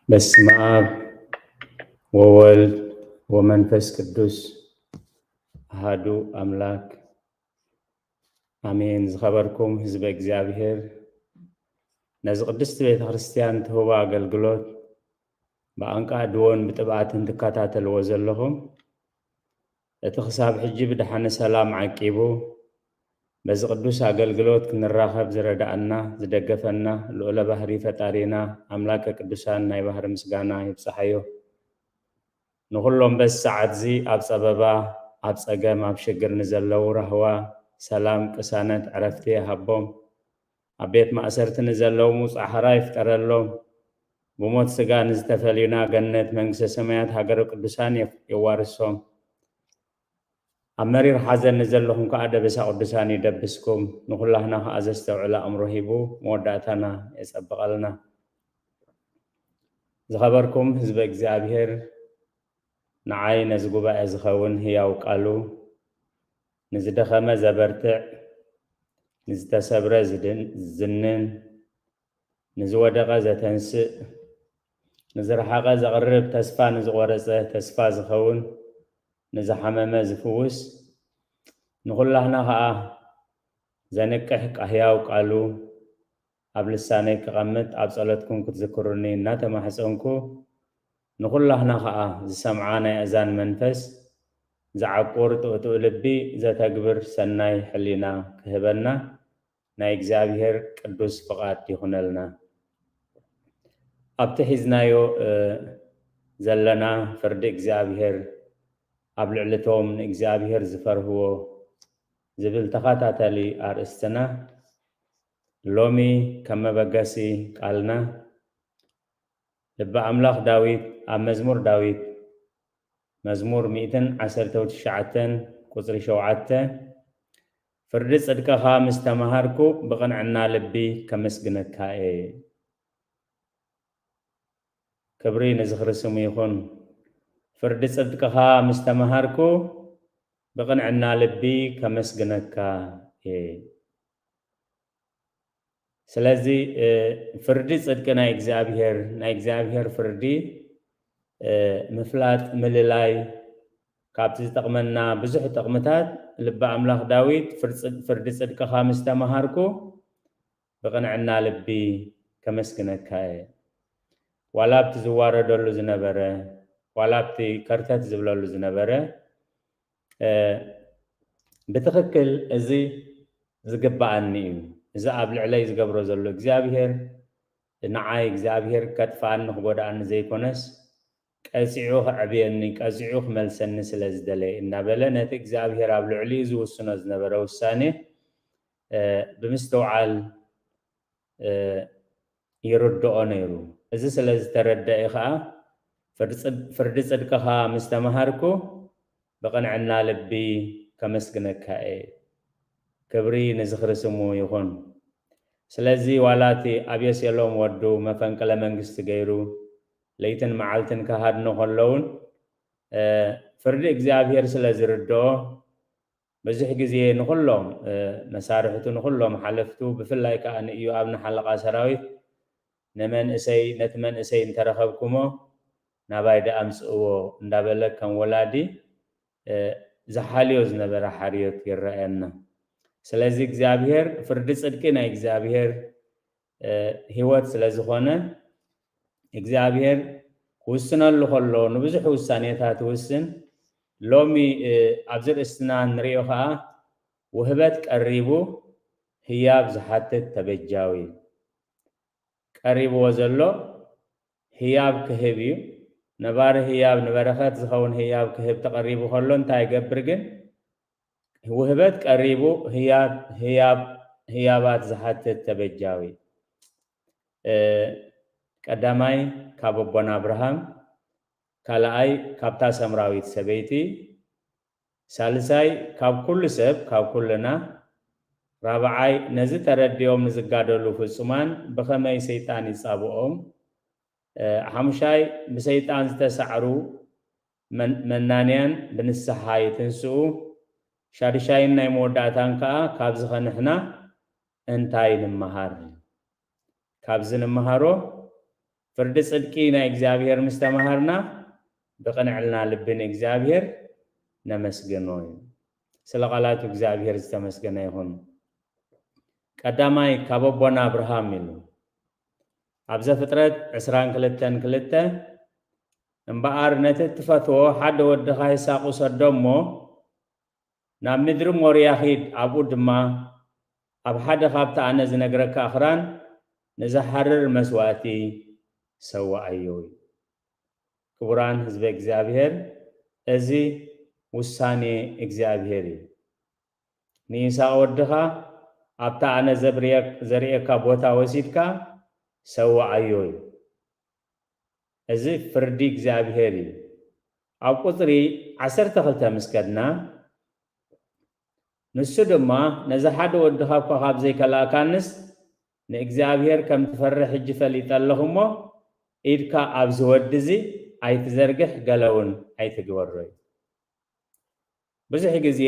በስመ አብ ወወልድ ወመንፈስ ቅዱስ አሃዱ አምላክ አሜን። ዝኸበርኩም ህዝበ እግዚኣብሔር፣ ነዚ ቅድስቲ ቤተ ክርስቲያን ትህቦ ኣገልግሎት ብኣንቃድዎን ብጥብኣትን ትከታተልዎ ዘለኹም፣ እቲ ክሳብ ሕጂ ብደሓነ ሰላም ዓቂቡ በዚ ቅዱስ ኣገልግሎት ክንራኸብ ዝረዳእና ዝደገፈና ልዑለ ባህሪ ፈጣሪና ኣምላከ ቅዱሳን ናይ ባህሪ ምስጋና ይብጽሓዮ። ንኹሎም በዚ ሰዓት እዚ ኣብ ጸበባ፣ ኣብ ጸገም፣ ኣብ ሽግር ንዘለዉ ራህዋ፣ ሰላም፣ ቅሳነት፣ ዕረፍቲ ይሃቦም። ኣብ ቤት ማእሰርቲ ንዘለዉ ጻሕራ ይፍጠረሎም። ብሞት ስጋ ንዝተፈልዩና ገነት መንግስተ ሰማያት ሃገረ ቅዱሳን የፍ-፣ የዋርሶም። ኣብ መሪር ሓዘን ንዘለኹም ከኣ ደበሳ ቅዱሳን ይደብስኩም። ንኹላህና ከኣ ዘስተውዕል ኣእምሮ ሂቡ መወዳእታና የጸብቐልና። ዝኸበርኩም ህዝበ እግዚኣብሔር፣ ንዓይ ነዚ ጉባኤ ዝኸውን ህያው ቃሉ፣ ንዝደኸመ ዘበርትዕ፣ ንዝተሰብረ ዝድን-፣ ዝዝንን፣ ንዝወደቐ ዘተንስእ፣ ንዝረሓቐ ዘቕርብ፣ ተስፋ ንዝቖረጸ ተስፋ ዝኸውን፣ ንዝሓመመ ዝፍውስ፣ ንኹላህና ኸኣ ዘንቅሕ ቃህያው ቃሉ ኣብ ልሳነይ ክቐምጥ ኣብ ጸሎትኩም ክትዝክሩኒ እናተማሕጸንኩ፣ ንኹላህና ኸኣ ዝሰምዓ ናይ ኣእዛን መንፈስ፣ ዝዓቁር ጥኡጥኡ ልቢ፣ ዘተግብር ሰናይ ሕሊና ክህበና ናይ እግዚኣብሔር ቅዱስ ፍቓድ ይኹነልና። ኣብቲ ሒዝናዮ፣ እ፣ ዘለና ፍርዲ እግዚኣብሔር ኣብ ልዕሊ እቶም ንእግዚኣብሔር ዝፈርህዎ ዝብል ተኸታታሊ ኣርእስትና ሎሚ ከም መበገሲ ቃልና ልበ ኣምላኽ ዳዊት ኣብ መዝሙር ዳዊት መዝሙር ሚእትን ዓሰርተ ትሽዓተን ቁጽሪ ሸውዓተ፣ "ፍርዲ ጽድቅኻ ምስ ተማሃርኩ ብቕንዕና ልቢ ከመስግነካ እየ።" ክብሪ ንዝኽሪ ስሙ ይኹን። "ፍርዲ ጽድቅኻ ምስ ተማሃርኩ ብቕንዕና ልቢ ከመስግነካ እየ።" ስለዚ፣ እ፣ ፍርዲ ጽድቂ ናይ እግዚኣብሔር፣ ናይ እግዚኣብሔር ፍርዲ፣ እ፣ ምፍላጥ፣ ምልላይ፣ ካብቲ ዝጠቕመና ብዙሕ ጥቕምታት፣ ልቢ ኣምላኽ ዳዊት፣ "ፍርጽ-፣ ፍርዲ ጽድቅኻ ምስ ተማሃርኩ፣ ብቕንዕና ልቢ ከመስግነካ እየ።" ዋላ ኣብቲ ዝዋረደሉ ዝነበረ፣ ዋላ ኣብቲ ከርተት ዝብለሉ ዝነበረ፣ እ፣ ብትኽክል እዚ ዝግብኣኒ እዩ። እዚ ኣብ ልዕለይ ዝገብሮ ዘሎ እግዚኣብሔር፣ ንዓይ እግዚኣብሔር ከጥፍኣኒ ክጎድኣኒ ዘይኮነስ፣ ቀጺዑ ከዕብየኒ፣ ቀጺዑ ክመልሰኒ ስለ ዝደለየ እናበለ፣ ነቲ እግዚኣብሔር ኣብ ልዕሊኡ ዝውስኖ ዝነበረ ውሳኔ፣ እ፣ ብምስትውዓል፣ እ፣ ይርድኦ ነይሩ። እዚ ስለ ዝተረደአ ኸኣ፣ "ፍርዲ ጽድ-፣ ፍርዲ ጽድቅኻ ምስ ተማሃርኩ፣ ብቕንዕና ልቢ ከመስግነካ እየ።" ክብሪ ንዝኽሪ ስሙ ይኹን። ስለዚ ዋላ እቲ ኣቤሴሎም ወዱ መፈንቅለ መንግስቲ ገይሩ ለይትን መዓልትን ክሃድኖ ከሎ እውን፣ እ፣ ፍርዲ እግዚኣብሔር ስለ ዝርድኦ፣ ብዙሕ ግዜ ንኹሎም፣ እ፣ መሳርሕቱ፣ ንኹሎም ሓለፍቱ፣ ብፍላይ ከኣ ንኢዮኣብን ሓለቓ ሰራዊት፣ "ንመንእሰይ፣ ነቲ መንእሰይ እንተረኸብኩሞ ናባይ ደኣ ኣምጽእዎ" እንዳበለ ከም ወላዲ፣ እ፣ ዝሓልዮ ዝነበረ ሓልዮት ይረኣየና። ስለዚ እግዚኣብሔር፣ ፍርዲ ጽድቂ ናይ እግዚኣብሔር፣ እ፣ ህይወት ስለ ዝኾነ፣ እግዚኣብሔር ክውስነሉ ከሎ ንብዙሕ ውሳኔታት ይውስን። ሎሚ፣ እ፣ ኣብዚ ርእስትና እንሪኦ ኸኣ፣ "ውህበት ቀሪቡ ህያብ ዝሓትት ተበጃዊ።" ቀሪብዎ ዘሎ ህያብ ክህብ እዩ። ነባሪ ህያብ፣ ንበረኸት ዝኸውን ህያብ ክህብ ተቐሪቡ ከሎ እንታይ ይገብር ግን? ውህበት ቀሪቡ ህያብ፣ ህያብ፣ ህያባት ዝሓትት ተበጃዊ። እ፣ ቀዳማይ ካብ ኣቦና ኣብርሃም፣ ካልኣይ ካብታ ሰምራዊት ሰበይቲ፣ ሳልሳይ ካብ ኩሉ ሰብ፣ ካብ ኩልና፣ ራብዓይ ነዚ ተረዲኦም ንዝጋደሉ ፍጹማን ብኸመይ ሰይጣን ይጻብኦም፣ እ፣ ሓሙሻይ ብሰይጣን ዝተሳዕሩ መን-፣ መናንያን ብንስሓ ይትንስኡ፣ ሻድሻይን ናይ መወዳእታን ከኣ ካብዚ ኸንሕና እንታይ ንምሃር? ካብዚ ንምሃሮ ፍርዲ ጽድቂ ናይ እግዚኣብሔር ምስ ተማሃርና፣ ብቕንዕልና ልቢ ንእግዚኣብሔር ነመስግኖ እዩ። ስለ ቃላቱ እግዚኣብሔር ዝተመስገነ ይኹን። ቀዳማይ ካብ ኣቦና ኣብርሃም ኢሉ። ኣብ ዘፍጥረት ዕስራን ክልተን ክልተ፣ "እምበኣር ነቲ እትፈትዎ ሓደ ወድኻ ይስሐቅ ውሰዶ እሞ፣ ናብ ምድሪ ሞርያ ኺድ፣ ኣብኡ ድማ ኣብ ሓደ ኻብቲ ኣነ ዝነግረካ ኣኽራን ንዝሓርር መስዋእቲ ሰውኣዮ" እዩ። ክቡራን ህዝበ እግዚኣብሔር፣ እዚ ውሳኔ እግዚኣብሔር እዩ። ንይስሐቅ ወድኻ ኣብታ ኣነ ዘብርየ-፣ ዘርእየካ ቦታ ወሲድካ ሰውኣዮ እዩ። እዚ ፍርዲ እግዚኣብሔር እዩ። ኣብ ቁጽሪ ዓሰርተ ክልተ ምስ ከድና፣ ንሱ ድማ፣ "ነዚ ሓደ ወድኻ እኳ ካብ ዘይከላእካንስ፣ ንእግዚኣብሔር ከም ትፈርሕ ሕጂ ፈሊጠ ኣለኹ እሞ፣ ኢድካ ኣብዚ ወዲ እዚ ኣይትዘርግሕ፣ ገለ እውን ኣይትግበሮ" እዩ። ብዙሕ ግዜ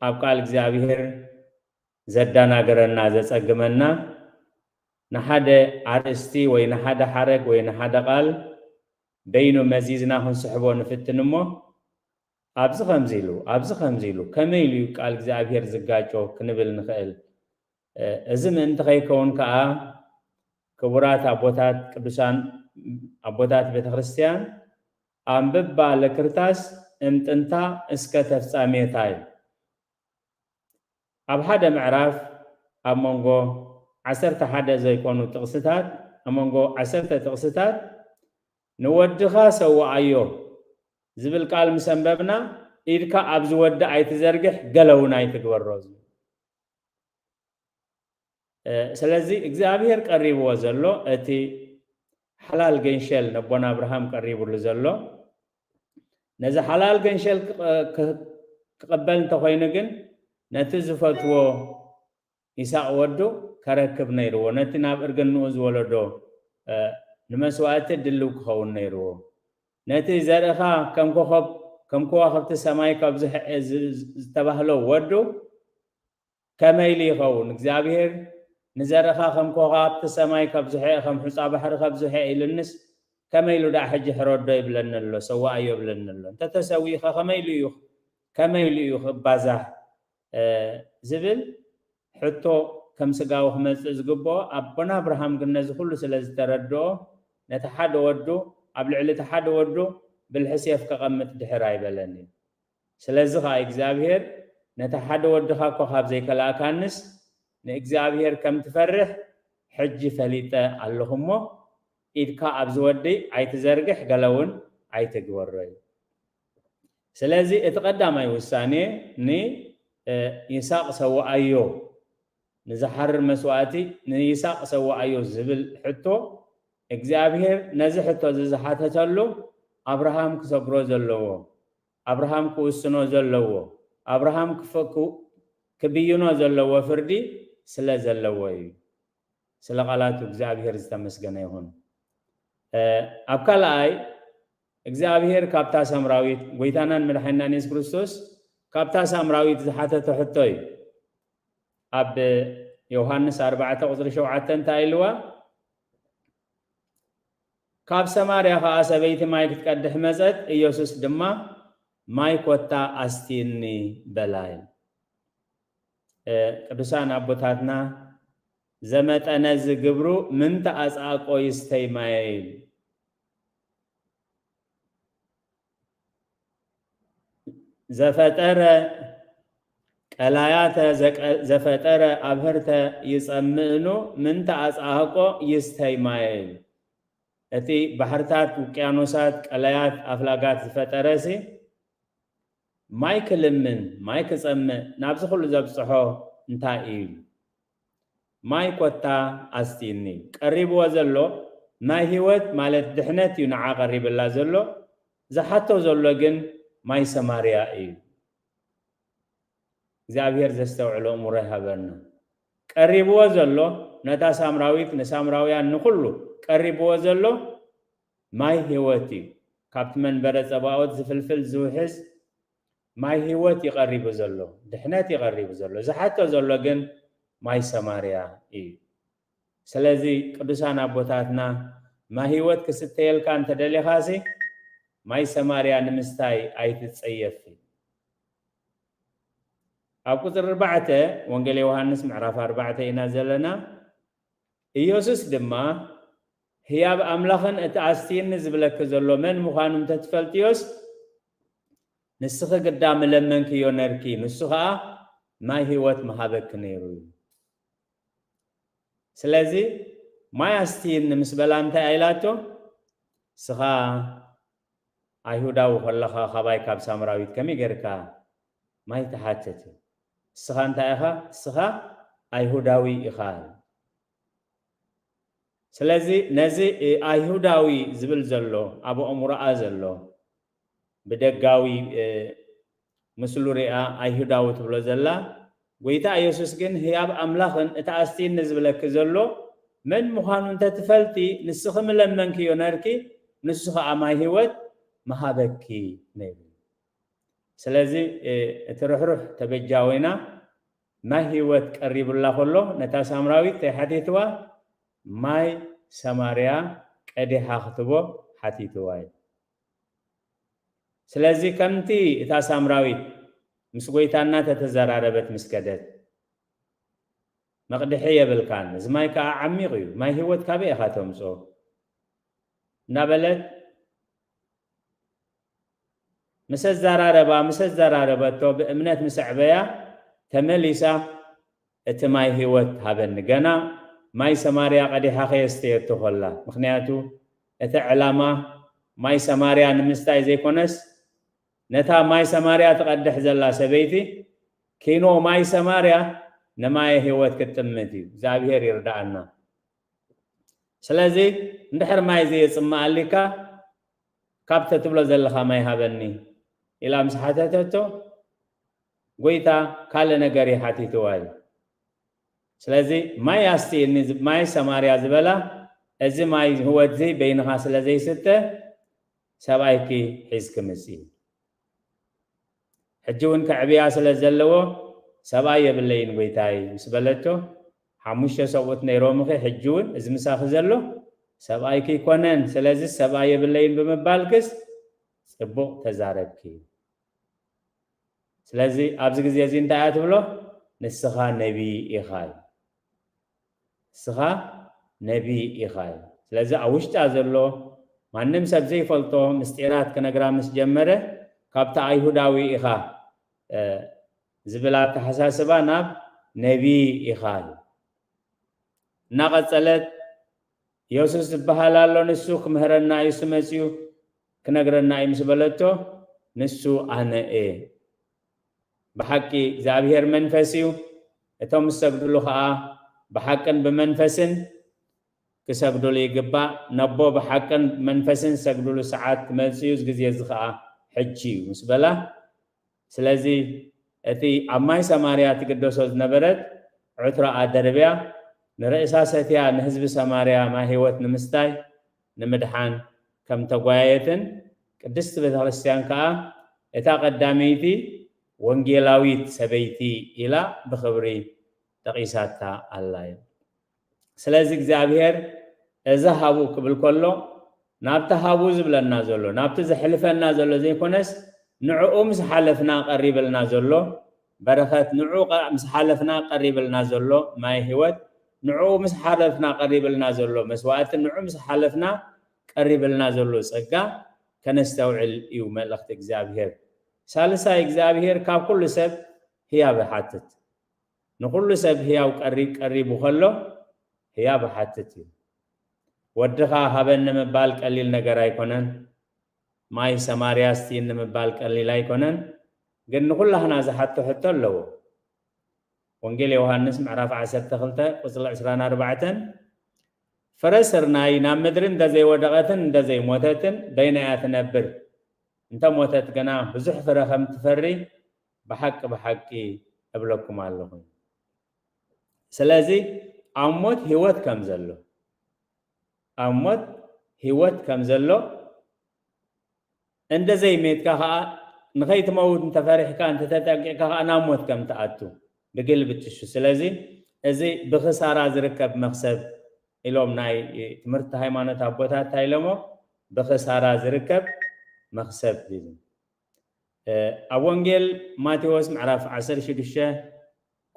ኣብ ቃል እግዚኣብሔር ዘደናግረና፣ ዘጸግመና፣ ንሓደ ኣርእስቲ ወይ ንሓደ ሓረግ ወይ ንሓደ ቃል በይኑ መዚዝና ክንስሕቦ ንፍትን እሞ፣ "ኣብዚ ከምዚ ኢሉ፣ ኣብዚ ከምዚ ኢሉ፣ ከመይ ኢሉ እዩ ቃል እግዚኣብሔር ዝጋጮ?" ክንብል ንኽእል። እ፣ እዚ ምእንቲ ከይከውን ከኣ፣ ክቡራት ኣቦታት፣ ቅዱሳን ኣቦታት ቤተ ክርስቲያን፣ "ኣንብባ ለክርታስ እምጥንታ እስከ ተፍጻሜታ" እዩ። ኣብ ሓደ ምዕራፍ ኣብ መንጎ ዓሰርተ ሓደ ዘይኮኑ ጥቕስታት፣ ኣብ መንጎ ዓሰርተ ጥቕስታት፣ "ንወድኻ ሰውኣዮ" ዝብል ቃል ምስ ኣንበብና፣ "ኢድካ ኣብዚ ወዲ ኣይትዘርግሕ፣ ገለ እውን ኣይትግበሮ" ዝብል። እ፣ ስለዚ እግዚኣብሔር ቀሪብዎ ዘሎ እቲ ሓላል ገንሸል ነቦና ኣብርሃም ቀሪቡሉ ዘሎ፣ ነዚ ሓላል ገንሸል ክቐ-፣ ክ-፣ ክቕበል እንተኾይኑ ግን፣ ነቲ ዝፈትዎ ይስሐቅ ወዱ ከረክብ ነይርዎ። ነቲ ናብ እርግንኡ ዝወለዶ፣ እ፣ ንመስዋእቲ ድልው ክኸውን ነይርዎ። ነቲ ዘርእኻ ከም ኮኸብ፣ ከም ከዋኽብቲ ሰማይ ካብ ዝሐ-፣ ዝ-፣ ዝ-፣ ዝተባህሎ ወዱ ከመይ ኢሉ ይኸውን? እግዚኣብሔር፣ "ንዘርእኻ ከም ኮኻብቲ ሰማይ ከብዝሖ እየ፣ ከም ሑጻ ባሕሪ ከብዝሖ እየ" ኢሉንስ፣ ከመይ ኢሉ ደኣ ሕጂ ሕረዶ ይብለኒ ኣሎ፣ ሰዋኣዮ ይብለኒ ኣሎ? እንተተሰዊእኻ ከመይ ኢሉ እዩ፣ ከመይ ኢሉ እዩ ክባዛህ? እ፣ ዝብል ሕቶ ከም ስጋዊ ክመጽእ ዝግብኦ፣ ኣቦና ኣብርሃም ግን ነዚ ኩሉ ስለ ዝተረድኦ፣ ነቲ ሓደ ወዱ፣ ኣብ ልዕሊ እቲ ሓደ ወዱ ብልሒ ሴፍ ከቐምጥ ድሕር ኣይበለን እዩ። ስለዚ ኸኣ እግዚኣብሔር፣ "ነቲ ሓደ ወድኻ እኳ ካብ ዘይከላእካንስ፣ ንእግዚኣብሔር ከም ትፈርሕ ሕጂ ፈሊጠ ኣለኹ እሞ፣ ኢድካ ኣብዚ ወዲ ኣይትዘርግሕ፣ ገለ እውን ኣይትግበሮ" እዩ። ስለዚ እቲ ቀዳማይ ውሳኔ ን-፣ እ፣ ይስሐቅ ሰውኣዮ፣ ንዝሓርር መስዋእቲ ንይስሐቅ ሰውኣዮ ዝብል ሕቶ፣ እግዚኣብሔር ነዚ ሕቶ እዚ ዝሓተተሉ፣ ኣብርሃም ክሰግሮ ዘለዎ፣ ኣብርሃም ክውስኖ ዘለዎ፣ ኣብርሃም ክፈ-፣ ክው-፣ ክብይኖ ዘለዎ ፍርዲ ስለ ዘለዎ እዩ። ስለ ቃላቱ እግዚኣብሔር ዝተመስገነ ይኹን። እ፣ ኣብ ካልኣይ፣ እግዚኣብሔር ካብታ ሳምራዊት፣ ጎይታናን መድሓኒናን የሱስ ክርስቶስ ካብታ ሳምራዊት ዝሓተቶ ሕቶ እዩ። ኣብ ዮሃንስ ኣርባዕተ ቁጽሪ ሸውዓተ እንታይ ኢልዋ? "ካብ ሰማርያ ኸኣ ሰበይቲ ማይ ክትቀድሕ መጸት፣ ኢየሱስ ድማ፣ 'ማይ ኮታ ኣስትይኒ' በላ" ኢሉ። እ፣ ቅዱሳን ኣቦታትና፣ "ዘመጠነ ዝግብሩ ምንተ ኣጻእቆ ይስተይ ማየ" ኢሉ። "ዘፈጠረ ቀላያተ ዘቀ-፣ ዘፈጠረ ኣብህርተ ይጸምእኑ ምንተ ኣጻህቆ ይስተይ ማየ" ኢሉ። እቲ ባሕርታት፣ ውቅያኖሳት፣ ቀላያት፣ ኣፍላጋት ዝፈጠረሲ ማይ ክልምን ማይ ክጸምእ ናብዚ ኩሉ ዘብጽሖ እንታይ እዩ? "ማይ ኮታ ኣስትይኒ" ቀሪብዎ ዘሎ ማይ ህይወት ማለት ድሕነት እዩ ንዓ ቀሪብላ ዘሎ። ዝሓቶ ዘሎ ግን ማይ ሰማርያ እዩ። እግዚኣብሔር ዘስተውዕሎ እምሮ ይሃበና። ቀሪብዎ ዘሎ ነታ ሳምራዊት፣ ንሳምራውያን ንኹሉ ቀሪብዎ ዘሎ ማይ ህይወት እዩ። ካብቲ መንበረ ጸባኦት ዝፍልፍል ዝውሕዝ ማይ ህይወት እዩ ቀሪቡ ዘሎ፣ ድሕነት እዩ ቀሪቡ ዘሎ። ዝሓቶ ዘሎ ግን ማይ ሰማርያ እዩ። ስለዚ ቅዱሳን ኣቦታትና ማይ ህይወት ክስተየልካ እንተደሊኻሲ፣ ማይ ሰማርያ ንምስታይ ኣይትጸየፊ። ኣብ ቁጽሪ ኣርባዕተ፣ ወንጌል ዮሃንስ ምዕራፍ ኣርባዕተ ኢና ዘለና። ኢየሱስ ድማ፣ ህያብ ኣምላኽን እቲ ኣስትይኒ ዝብለኪ ዘሎ መን ምዃኑ እንተትፈልጥዮስ፣ ንስኺ ግዳ ምለመንክዮ ነርኪ፣ ንሱ ኸኣ ማይ ህይወት ምሃበኪ ነይሩ እዩ። ስለዚ ማይ ኣስትይኒ ምስ በላ እንታይ ኢላቶ? እስኻ ኣይሁዳዊ ከለኻ ካባይ ካብ ሳምራዊት ከመይ ጌርካ ማይ ትሓትት? እስኻ እንታይ ኢኻ? እስኻ ኣይሁዳዊ ኢኻ። ስለዚ ነዚ፣ እ፣ ኣይሁዳዊ ዝብል ዘሎ ኣብ ኣእምሮኣ ዘሎ ብደጋዊ፣ እ፣ ምስሉ ሪኣ ኣይሁዳዊ ትብሎ ዘላ፣ ጎይታ ኢየሱስ ግን ህያብ ኣምላኽን እቲ ኣስትይኒ ዝብለኪ ዘሎ መን ምዃኑ እንተትፈልጢ ንስኺ ምለመንክዮ ነርኪ፣ ንሱ ኸኣ ማይ ህይወት ምሃበኪ ነይሩ። ስለዚ፣ እ፣ እቲ ርሕሩሕ ተበጃዊና ማይ ህይወት ቀሪቡላ ከሎ ነታ ሳምራዊት እንታይ ሓቲትዋ? ማይ ሰማርያ ቀዲሓ ክትቦ ሓቲትዋ እዩ። ስለዚ ከምቲ እታ ሳምራዊት ምስ ጎይታና ተተዘራረበት ምስ ከደት፣ መቕድሒ የብልካን፣ እዚ ማይ ከኣ ዓሚቕ እዩ፣ ማይ ህይወት ካበይ ኢኻ ተምጽኦ? እናበለት ምስ ኣዘራረባ፣ ምስ ኣዘራረበቶ ብእምነት ምስ ኣዕበያ ተመሊሳ እቲ ማይ ህይወት ሃበኒ። ገና ማይ ሰማርያ ቀዲሓ ከየስተየቶ ከላ። ምኽንያቱ እቲ ዕላማ ማይ ሰማርያ ንምስታይ ዘይኮነስ ነታ ማይ ሰማርያ ትቐድሕ ዘላ ሰበይቲ ኪኖ ማይ ሰማርያ ንማየ ህይወት ክትጥምት እዩ። እግዚኣብሔር ይርዳኣና። ስለዚ እንድሕር ማይ ዘየጽምኣሊካ ካብ ተትብሎ ዘለኻ ማይ ሃበኒ ኢላ ምስ ሓተተቶ፣ ጎይታ ካልእ ነገር እዩ ሓቲትዋ እዩ። ስለዚ ማይ ኣስትይኒ፣ ማይ ሰማርያ ዝበላ፣ እዚ ማይ ህይወት እዚ በይንኻ ስለ ዘይስተ ሰብኣይኪ ሒዝኪ ምጺ። ሕጂ እውን ከዕብያ ስለ ዘለዎ ሰብኣይ የብለይን ጎይታይ ምስ በለቶ፣ ሓሙሽተ ሰብኡት ነይሮምኺ፣ ሕጂ እውን እዚ ምሳኺ ዘሎ ሰብኣይኪ ኣይኮነን፣ ስለዚ ሰብኣይ የብለይን ብምባልክስ ጽቡቕ ተዛረብኪ። ስለዚ ኣብዚ ግዜ እዚ እንታይ እያ ትብሎ? ንስኻ ነቢይ ኢኻ እዩ። ንስኻ ነቢይ ኢኻ እዩ። ስለዚ ኣብ ውሽጣ ዘሎ ማንም ሰብ ዘይፈልጦ ምስጢራት ክነግራ ምስ ጀመረ፣ ካብቲ ኣይሁዳዊ ኢኻ፣ እ፣ ዝብል ኣተሓሳስባ ናብ ነቢይ ኢኻ እዩ። እናቐጸለት፣ የሱስ ዝበሃል ኣሎ፣ ንሱ ክምህረና እዩ፣ እሱ መጺኡ ክነግረና እዩ ምስ በለቶ፣ ንሱ ኣነ እየ። ብሓቂ እግዚኣብሔር መንፈስ እዩ፣ እቶም ዝሰግድሉ ኸኣ ብሓቅን ብመንፈስን ክሰግድሉ ይግባእ። ነቦ ብሓቅን መንፈስን ዝሰግድሉ ሰዓት ክመጽእ እዩ፣ እዚ ግዜ እዚ ኸኣ ሕጂ እዩ ምስ በላ፣ ስለዚ እቲ ኣብ ማይ ሰማርያ ትግደሶ ዝነበረት ዕትሮኣ ደርብያ፣ ንርእሳ ሰትያ ንህዝቢ ሰማርያ ማይ ህይወት ንምስታይ፣ ንምድሓን ከም ተጓየየትን፣ ቅድስቲ ቤተ ክርስቲያን ከኣ እታ ቀዳመይቲ ወንጌላዊት ሰበይቲ ኢላ ብኽብሪ ጠቒሳታ ኣላ እዩ። ስለዚ እግዚኣብሔር እዚ ሃቡ ክብል ከሎ ናብቲ ሃቡ ዝብለና ዘሎ፣ ናብቲ ዘሕልፈና ዘሎ ዘይኮነስ ንዕኡ ምስ ሓለፍና ቀሪብልና ዘሎ በረኸት፣ ንዕኡ ቀ-፣ ምስ ሓለፍና ቀሪብልና ዘሎ ማይ ህይወት፣ ንዕኡ ምስ ሓለፍና ቀሪብልና ዘሎ መስዋዕቲ፣ ንዕኡ ምስ ሓለፍና ቀሪብልና ዘሎ ጸጋ ከነስተውዕል እዩ መልእኽቲ እግዚኣብሔር። ሳልሳይ እግዚኣብሔር ካብ ኩሉ ሰብ ህያብ ይሓትት። ንኹሉ ሰብ ህያው ቀሪብ ቀሪቡ ከሎ ህያብ ይሓትት እዩ። ወድኻ ሃበኒ ምባል ቀሊል ነገር ኣይኮነን። ማይ ሰማርያ ስቲኒ ምባል ቀሊል ኣይኮነን። ግን ንኹላህና ዝሓቶ ሕቶ ኣለዎ። ወንጌል ዮሃንስ ምዕራፍ ዓሰርተ ክልተ ቁጽሪ ዕስራን ኣርባዕተን፣ ፍረ ስርናይ ናብ ምድሪ እንተዘይወደቐትን እንተዘይሞተትን በይና እያ ትነብር። እንተሞተት ግና ብዙሕ ፍረ ከም ትፈሪ ብሓቂ ብሓቂ እብለኩም ኣለኹ። ስለዚ ኣብ ሞት ህይወት ከም ዘሎ፣ ኣብ ሞት ህይወት ከም ዘሎ፣ እንደ ዘይሜትካ ኸኣ፣ ንኸይትመውት እንተፈሪሕካ፣ እንተተጠንቂቕካ ኸኣ ናብ ሞት ከም ትኣቱ ብግልብጥሹ። ስለዚ እዚ ብኽሳራ ዝርከብ መኽሰብ ኢሎም ናይ ትምህርቲ ሃይማኖት ኣቦታት እንታይ ኢሎሞ? ብኽሳራ ዝርከብ መኽሰብ እዩ። ኣብ ወንጌል ማቴዎስ ምዕራፍ ዓሰርተ ሽዱሽተ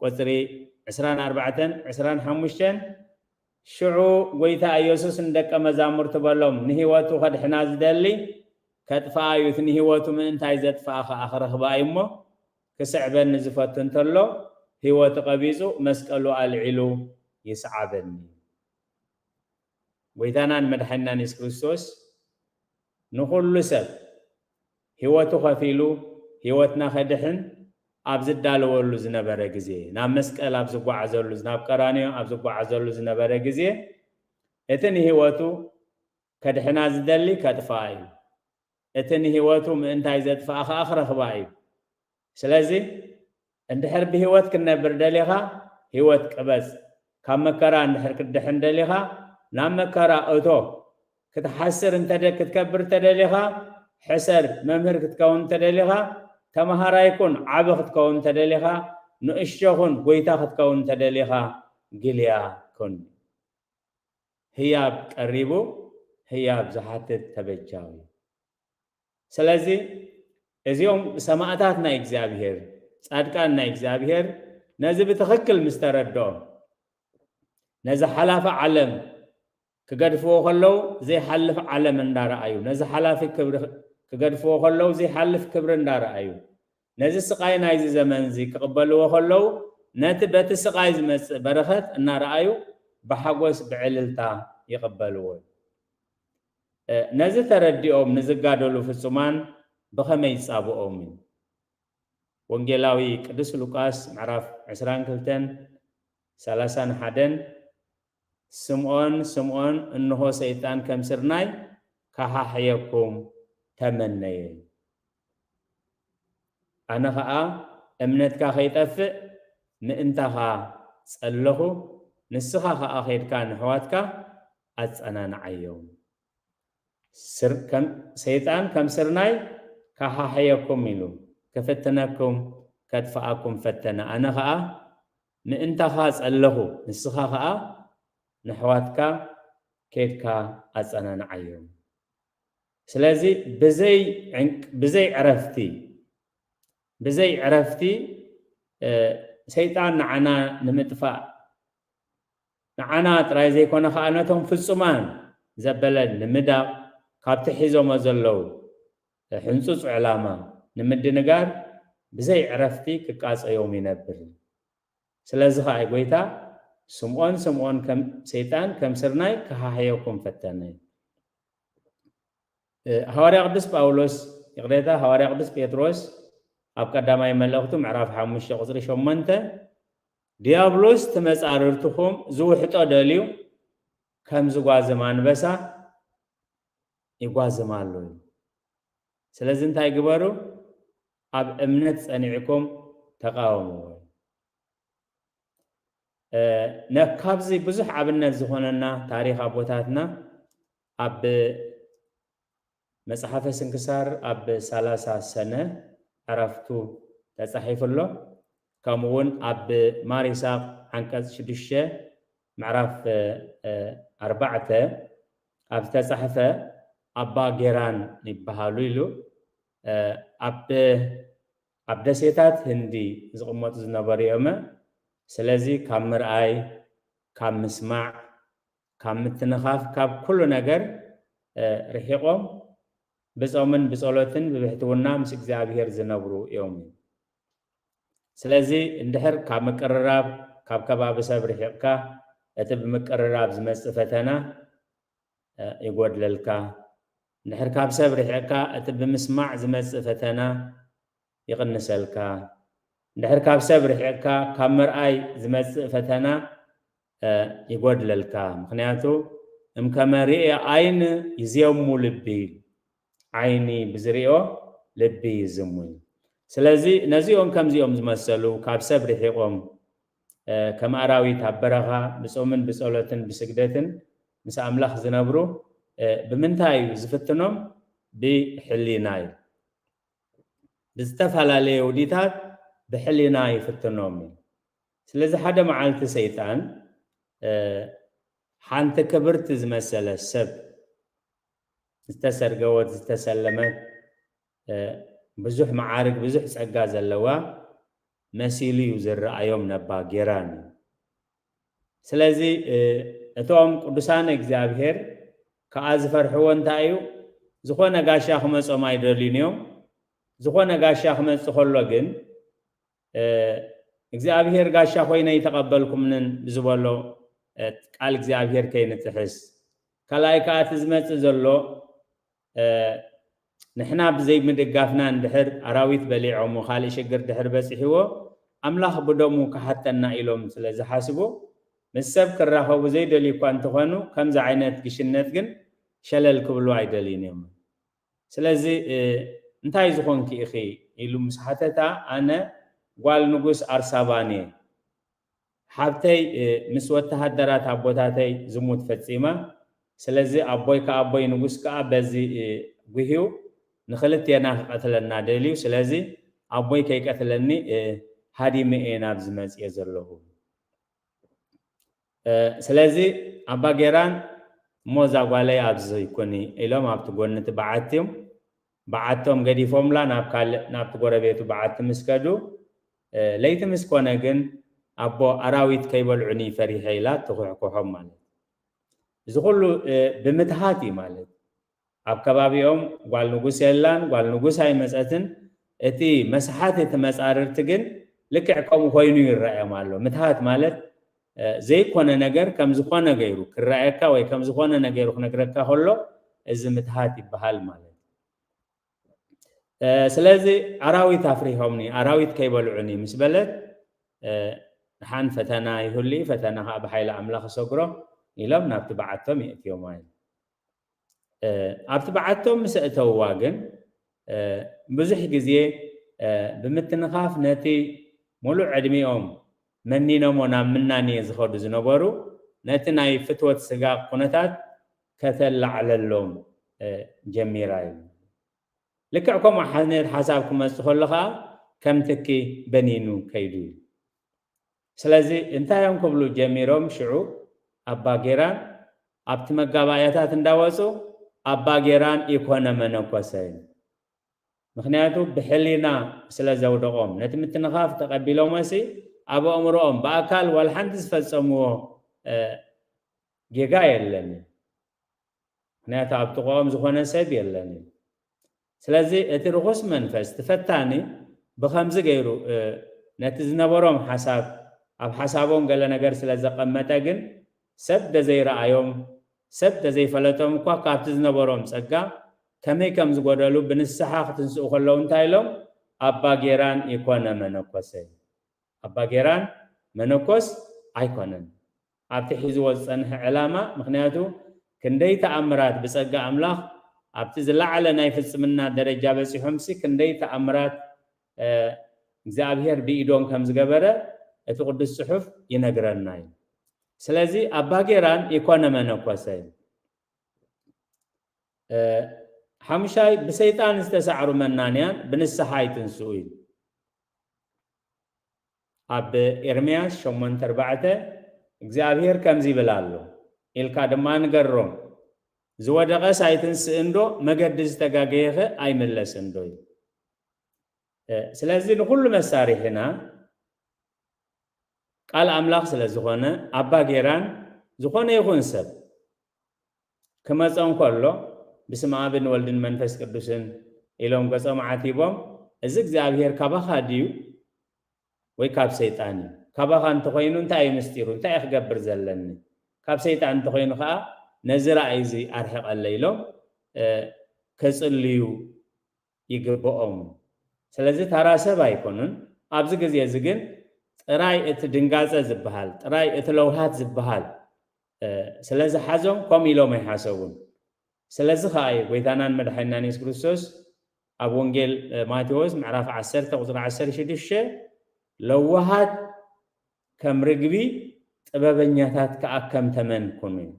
ቁፅሪ ዕስራን ኣርባዕተን ዕስራን ሓሙሽተን፣ ሽዑ ጎይታ ኢየሱስ ንደቀ መዛሙርቱ በሎም፣ ንህይወቱ ከድሕና ዝደሊ ከጥፍኣ እዩ፣ እቲ ንህይወቱ ምእንታይ ዘጥፍኣ ኸዓ ክረኽባ እዩ እሞ፣ ክስዕበኒ ዝፈቱ እንተሎ ህይወቱ ቀቢፁ መስቀሉ ኣልዒሉ ይስዓበኒ። ጎይታናን መድሓኒናን የሱስ ክርስቶስ ንኹሉ ሰብ ህይወቱ ከፊሉ ህይወትና ከድሕን ኣብ ዝዳለወሉ ዝነበረ ግዜ፣ ናብ መስቀል ኣብ ዝጓዓዘሉ፣ ናብ ቀራንዮ ኣብ ዝጓዓዘሉ ዝነበረ ግዜ፣ እቲ ንህይወቱ ከድሕና ዝደሊ ከጥፍኣ እዩ። እቲ ንህይወቱ ምእንታይ ዘጥፍኣ ኸዓ ክረኽባ እዩ። ስለዚ እንድሕር ብህይወት ክትነብር ደሊኻ ህይወት ቅበጽ። ካብ መከራ እንድሕር ክትድሕን ደሊኻ ናብ መከራ እቶ። ክትሓስር እንተደ-፣ ክትከብር እንተደሊኻ ሕሰር። መምህር ክትከውን እንተደሊኻ ተመሃራይ ኩን። ዓቢ ክትከውን እንተደሊኻ ንእሽቶ ኩን። ጎይታ ክትከውን እንተደሊኻ ግልያ ኩን። ህያብ ቀሪቡ፣ ህያብ ዝሓትት ተበጃዊ። ስለዚ እዚኦም ሰማእታት ናይ እግዚኣብሔር፣ ጻድቃን ናይ እግዚኣብሔር ነዚ ብትኽክል ምስ ተረድኦም፣ ነዚ ሓላፊ ዓለም ክገድፍዎ ከለዉ ዘይሓልፍ ዓለም እንዳረኣዩ፣ ነዚ ሓላፊ ክብሪ ክገድፍዎ ከለዉ ዘይሓልፍ ክብሪ እንዳረኣዩ፣ ነዚ ስቓይ ናይዚ ዘመን እዚ ክቕበልዎ ከለዉ፣ ነቲ በቲ ስቓይ ዝመጽእ በረኸት እናረኣዩ ብሓጎስ ብዕልልታ ይቕበልዎ። እ፣ ነዚ ተረዲኦም ንዝጋደሉ ፍጹማን ብኸመይ ይጻብኦም እዩ? ወንጌላዊ ቅዱስ ሉቃስ ምዕራፍ ዕስራን ክልተን ሰላሳን ሓደን፣ ስምዖን፣ ስምዖን፣ እንሆ ሰይጣን ከም ስርናይ ከሓሕየኩም ተመነየ። ኣነ ኸኣ እምነትካ ከይጠፍእ ምእንታኻ ጸለኹ፣ ንስኻ ኸኣ ኸይድካ ንኣሕዋትካ ኣጸናንዓዮም። ስር-፣ ከም-፣ ሰይጣን ከም ስርናይ ከሓሕየኩም ኢሉ ክፍትነኩም፣ ከጥፍኣኩም ፈተነ። ኣነ ኸኣ ምእንታኻ ጸለኹ፣ ንስኻ ኸኣ ንኣሕዋትካ ኬድካ ኣጸናንዓዮም። ስለዚ ብዘይ ዕንቅ-፣ ብዘይ ዕረፍቲ፣ ብዘይ ዕረፍቲ፣ እ፣ ሰይጣን ንዓና ንምጥፋእ፣ ንዓና ጥራይ ዘይኮነ ኸኣ ነቶም ፍጹማን ዘበለ ንምዳቕ፣ ካብቲ ሒዞሞ ዘለዉ ሕንጹጽ ዕላማ ንምድንጋር ብዘይ ዕረፍቲ ክቃጸዮም ይነብር። ስለዚ ኸኣ እዩ ጎይታ፣ "ስምዖን፣ ስምዖን፣ ከም ሰይጣን ከም ስርናይ ክሃህየኩም ፈተነ." እ፣ ሃዋርያ ቅዱስ ጳውሎስ፣ ይቕሬታ፣ ሃዋርያ ቅዱስ ጴጥሮስ ኣብ ቀዳማይ መልእኽቱ ምዕራፍ ሓሙሽተ ቁጽሪ ሸሞንተ፣ "ዲያብሎስ ትመጻርርትኹም ዝውሕጦ ደልዩ ከም ዝጓዝም ኣንበሳ ይጓዝም ኣሎ" እዩ። ስለዚ እንታይ ግበሩ? ኣብ እምነት ጸኒዕኩም ተቃወምዎ። እ፣ ነ-፣ ካብዚ ብዙሕ ኣብነት ዝኾነና ታሪኽ ኣቦታትና ኣብ መጽሓፈ ስንክሳር ኣብ ሰላሳ ሰነ ዕረፍቱ ተጻሒፉ ኣሎ። ከምኡ እውን ኣብ ማር ይስሐቅ ዓንቀጽ ሽዱሽተ ምዕራፍ፣ እ፣ ኣርባዕተ ኣብ ዝተጻሕፈ ኣባ ጌራን ይበሃሉ ኢሉ፣ እ፣ ኣብ፣ ኣብ ደሴታት ህንዲ ዝቕመጡ ዝነበሩ እዮም። ስለዚ ካብ ምርኣይ፣ ካብ ምስማዕ፣ ካብ ምትንኻፍ፣ ካብ ኩሉ ነገር፣ እ፣ ርሒቖም ብጾምን ብጸሎትን ብብሕትውና ምስ እግዚኣብሔር ዝነብሩ እዮም። ስለዚ እንድሕር ካብ ምቅርራብ፣ ካብ ከባቢ ሰብ ርሒቕካ፣ እቲ ብምቅርራብ ዝመጽእ ፈተና፣ እ፣ ይጎድለልካ። እንድሕር ካብ ሰብ ርሒቕካ፣ እቲ ብምስማዕ ዝመጽእ ፈተና ይቕንሰልካ። እንድሕር ካብ ሰብ ርሒቕካ፣ ካብ ምርኣይ ዝመጽእ ፈተና፣ እ፣ ይጎድለልካ። ምኽንያቱ፣ "እምከመ ርእየ ዓይን ይዜሙ ልቢ" እዩ። ዓይኒ ብዝርእዮ ልቢ ይዝሙ እዩ። ስለዚ ነዚኦም ከምዚኦም ዝመሰሉ ካብ ሰብ ርሒቖም፣ እ፣ ከም ኣራዊት ኣብ በረኻ ብጾምን ብጸሎትን ብስግደትን ምስ ኣምላኽ ዝነብሩ፣ እ፣ ብምንታይ እዩ ዝፍትኖም? ብሕሊና እዩ። ብዝተፈላለየ ውዲታት ብሕሊና ይፍትኖም እዩ። ስለዚ ሓደ መዓልቲ ሰይጣን፣ እ፣ ሓንቲ ክብርቲ ዝመሰለት ሰብ ዝተሰርገወት ዝተሰለመት ብዙሕ መዓርግ ብዙሕ ጸጋ ዘለዋ መሲሉ እዩ ዝረኣዮም ነባ ጌራን። ስለዚ እቶም ቅዱሳን እግዚኣብሔር ከኣ ዝፈርሕዎ እንታይ እዩ? ዝኾነ ጋሻ ክመጾም ኣይደልዩን እዮም። ዝኾነ ጋሻ ክመጽእ ከሎ ግን እግዚኣብሔር ጋሻ ኮይነ ይተቐበልኩምንን ዝበሎ ቃል እግዚኣብሔር ከይንጥሕስ፣ ካልኣይ ከኣ እቲ ዝመጽእ ዘሎ ንሕና ብዘይ ምድጋፍና እንድሕር ኣራዊት በሊዖሞ ካልእ ሽግር ድሕር በጺሕዎ ኣምላኽ ብደሙ ክሓተና ኢሎም ስለ ዝሓስቡ ምስ ሰብ ክራኸቡ ዘይደልዩ እኳ እንተኾኑ ከምዚ ዓይነት ግሽነት ግን ሸለል ክብሉ ኣይደልዩን እዮም። ስለዚ እንታይ ዝኾንኪ ኢኺ ኢሉ ምስ ሓተታ ኣነ ጓል ንጉስ ኣርሳባን እየ። ሓብተይ ምስ ወተሃደራት ኣቦታተይ ዝሙት ፈጺማ። ስለዚ ኣቦይ ከኣቦይ ንጉስ ከኣ በዚ ጉህዩ ንኽልቴና ክቐትለና ደልዩ። ስለዚ ኣቦይ ከይቀትለኒ ሃዲመ እየ ናብዚ መጽየ ዘለኹ። ስለዚ ኣባ ጌራን እሞ እዛ ጓለይ ኣብዚ ኩኒ ኢሎም ኣብቲ ጎኒ እቲ በዓቲ እዮም። በዓቶም ገዲፎምላ ናብ ካልእ ናብቲ ጎረቤቱ በዓቲ ምስ ከዱ ለይቲ ምስ ኮነ ግን ኣቦ ኣራዊት ከይበልዑኒ ፈሪሐ ኢላ ትኩሕኩሖም ማለት እዩ። እዚ ኩሉ ብምትሃት እዩ ማለት እዩ። ኣብ ከባቢኦም ጓል ንጉስ የላን፣ ጓል ንጉስ ኣይመጸትን። እቲ መስሓት እቲ መጻርርቲ ግን ልክዕ ከምኡ ኮይኑ ይረኣዮም ኣሎ። ምትሃት ማለት ዘይኮነ ነገር ከም ዝኾነ ገይሩ ክረኣየካ ወይ ከም ዝኾነ ነገሩ ክነግረካ ከሎ እዚ ምትሃት ይበሃል ማለት እዩ። ስለዚ ኣራዊት ኣፍሪሆምኒ ኣራዊት ከይበልዑኒ ምስ በለት ሓን ፈተና ይሁሊ ፈተና ከዓ ብሓይሊ ኣምላኽ ሰግሮ ኢሎም ናብቲ በዓቶም የእትዮም። ኣብቲ በዓቶም ምስ እተውዋ ግን ብዙሕ ግዜ ብምትንኻፍ ነቲ ሙሉእ ዕድሚኦም መኒኖሞ ናብ ምናኔ ዝኸዱ ዝነበሩ ነቲ ናይ ፍትወት ስጋ ኩነታት ከተላዕለሎም ጀሚራ እዩ። ልክዕ ከምኡ ዓይነት ሓሳብ ክመፅእ ከሎ ከዓ ከም ትኪ በኒኑ ከይዱ እዩ። ስለዚ እንታይ እዮም ክብሉ ጀሚሮም? ሽዑ ኣባ ጌራን ኣብቲ መጋባእያታት እንዳወፁ ኣባ ጌራን ኢኮነ መነኮሰ እዩ። ምክንያቱ ብሕሊና ስለ ዘውደቖም ነቲ ምትንኻፍ ተቐቢሎሞሲ ኣብ ኣእምሮኦም ብኣካል ዋላ ሓንቲ ዝፈፀምዎ ጌጋ የለን። ምክንያቱ ኣብ ጥቕኦም ዝኾነ ሰብ የለን እዩ። ስለዚ እቲ ርኹስ መንፈስ እቲ ፈታኒ ብኸምዚ ገይሩ ነቲ ዝነበሮም ሓሳብ ኣብ ሓሳቦም ገለ ነገር ስለ ዘቐመጠ ግን ሰብ ደዘይረኣዮም ሰብ ደዘይፈለጦም እኳ ካብቲ ዝነበሮም ጸጋ ከመይ ከም ዝጎደሉ ብንስሓ ክትንስኡ ከለዉ እንታይ ኢሎም ኣባ ጌራን ይኮነ መነኮሰ ኣባ ጌራን መነኮስ ኣይኮነን ኣብቲ ሒዝዎ ዝጸንሐ ዕላማ ምኽንያቱ ክንደይ ተኣምራት ብጸጋ ኣምላኽ ኣብቲ ዝለዓለ ናይ ፍጽምና ደረጃ በጺሖምሲ ክንደይ ተኣምራት እግዚኣብሔር ብኢዶም ከም ዝገበረ እቲ ቅዱስ ጽሑፍ ይነግረና እዩ። ስለዚ ኣባ ጌራን ይኮነ መነኮሰ እዩ። ሓሙሻይ ብሰይጣን ዝተሳዕሩ መናንያን ብንስሓ ይትንስኡ እዩ። ኣብ ኤርምያስ ሸሞንተ ኣርባዕተ እግዚኣብሔር ከምዚ ይብል ኣሎ ኢልካ ድማ ንገሮም፣ ዝወደቐስ ኣይትንስእን ዶ? መገዲ ዝተጋገየኸ ኣይምለስን ዶ? እዩ። ስለዚ ንኹሉ መሳሪሕና ቃል ኣምላኽ ስለ ዝኾነ ኣባ ጌራን ዝኾነ ይኹን ሰብ ክመጾ እንከሎ ብስም ኣብን ወልድን መንፈስ ቅዱስን ኢሎም ገጾም ዓቲቦም፣ እዚ እግዚኣብሔር ካባኻ ድዩ ወይ ካብ ሰይጣን እዩ? ካባኻ እንተኾይኑ እንታይ እዩ ምስጢሩ? እንታይ እዩ ክገብር ዘለኒ? ካብ ሰይጣን እንተኾይኑ ከዓ ነዚ ራእይ እዚ ኣርሕቐለ ኢሎም ክጽልዩ ይግብኦም። ስለዚ ተራ ሰብ ኣይኮኑን። ኣብዚ ግዜ እዚ ግን ጥራይ እቲ ድንጋጸ ዝበሃል፣ ጥራይ እቲ ለውሃት ዝበሃል ስለ ዝሓዞም ከምኡ ኢሎም ኣይሓሰቡን። ስለዚ ከዓ እዩ ጎይታናን መድሓኒናን የሱስ ክርስቶስ ኣብ ወንጌል ማቴዎስ ምዕራፍ ዓሰርተ ቁፅሪ ዓሰርተ ሽዱሽተ ለዋሃት ከም ርግቢ ጥበበኛታት ከዓ ከም ተመን ኩኑ እዩ።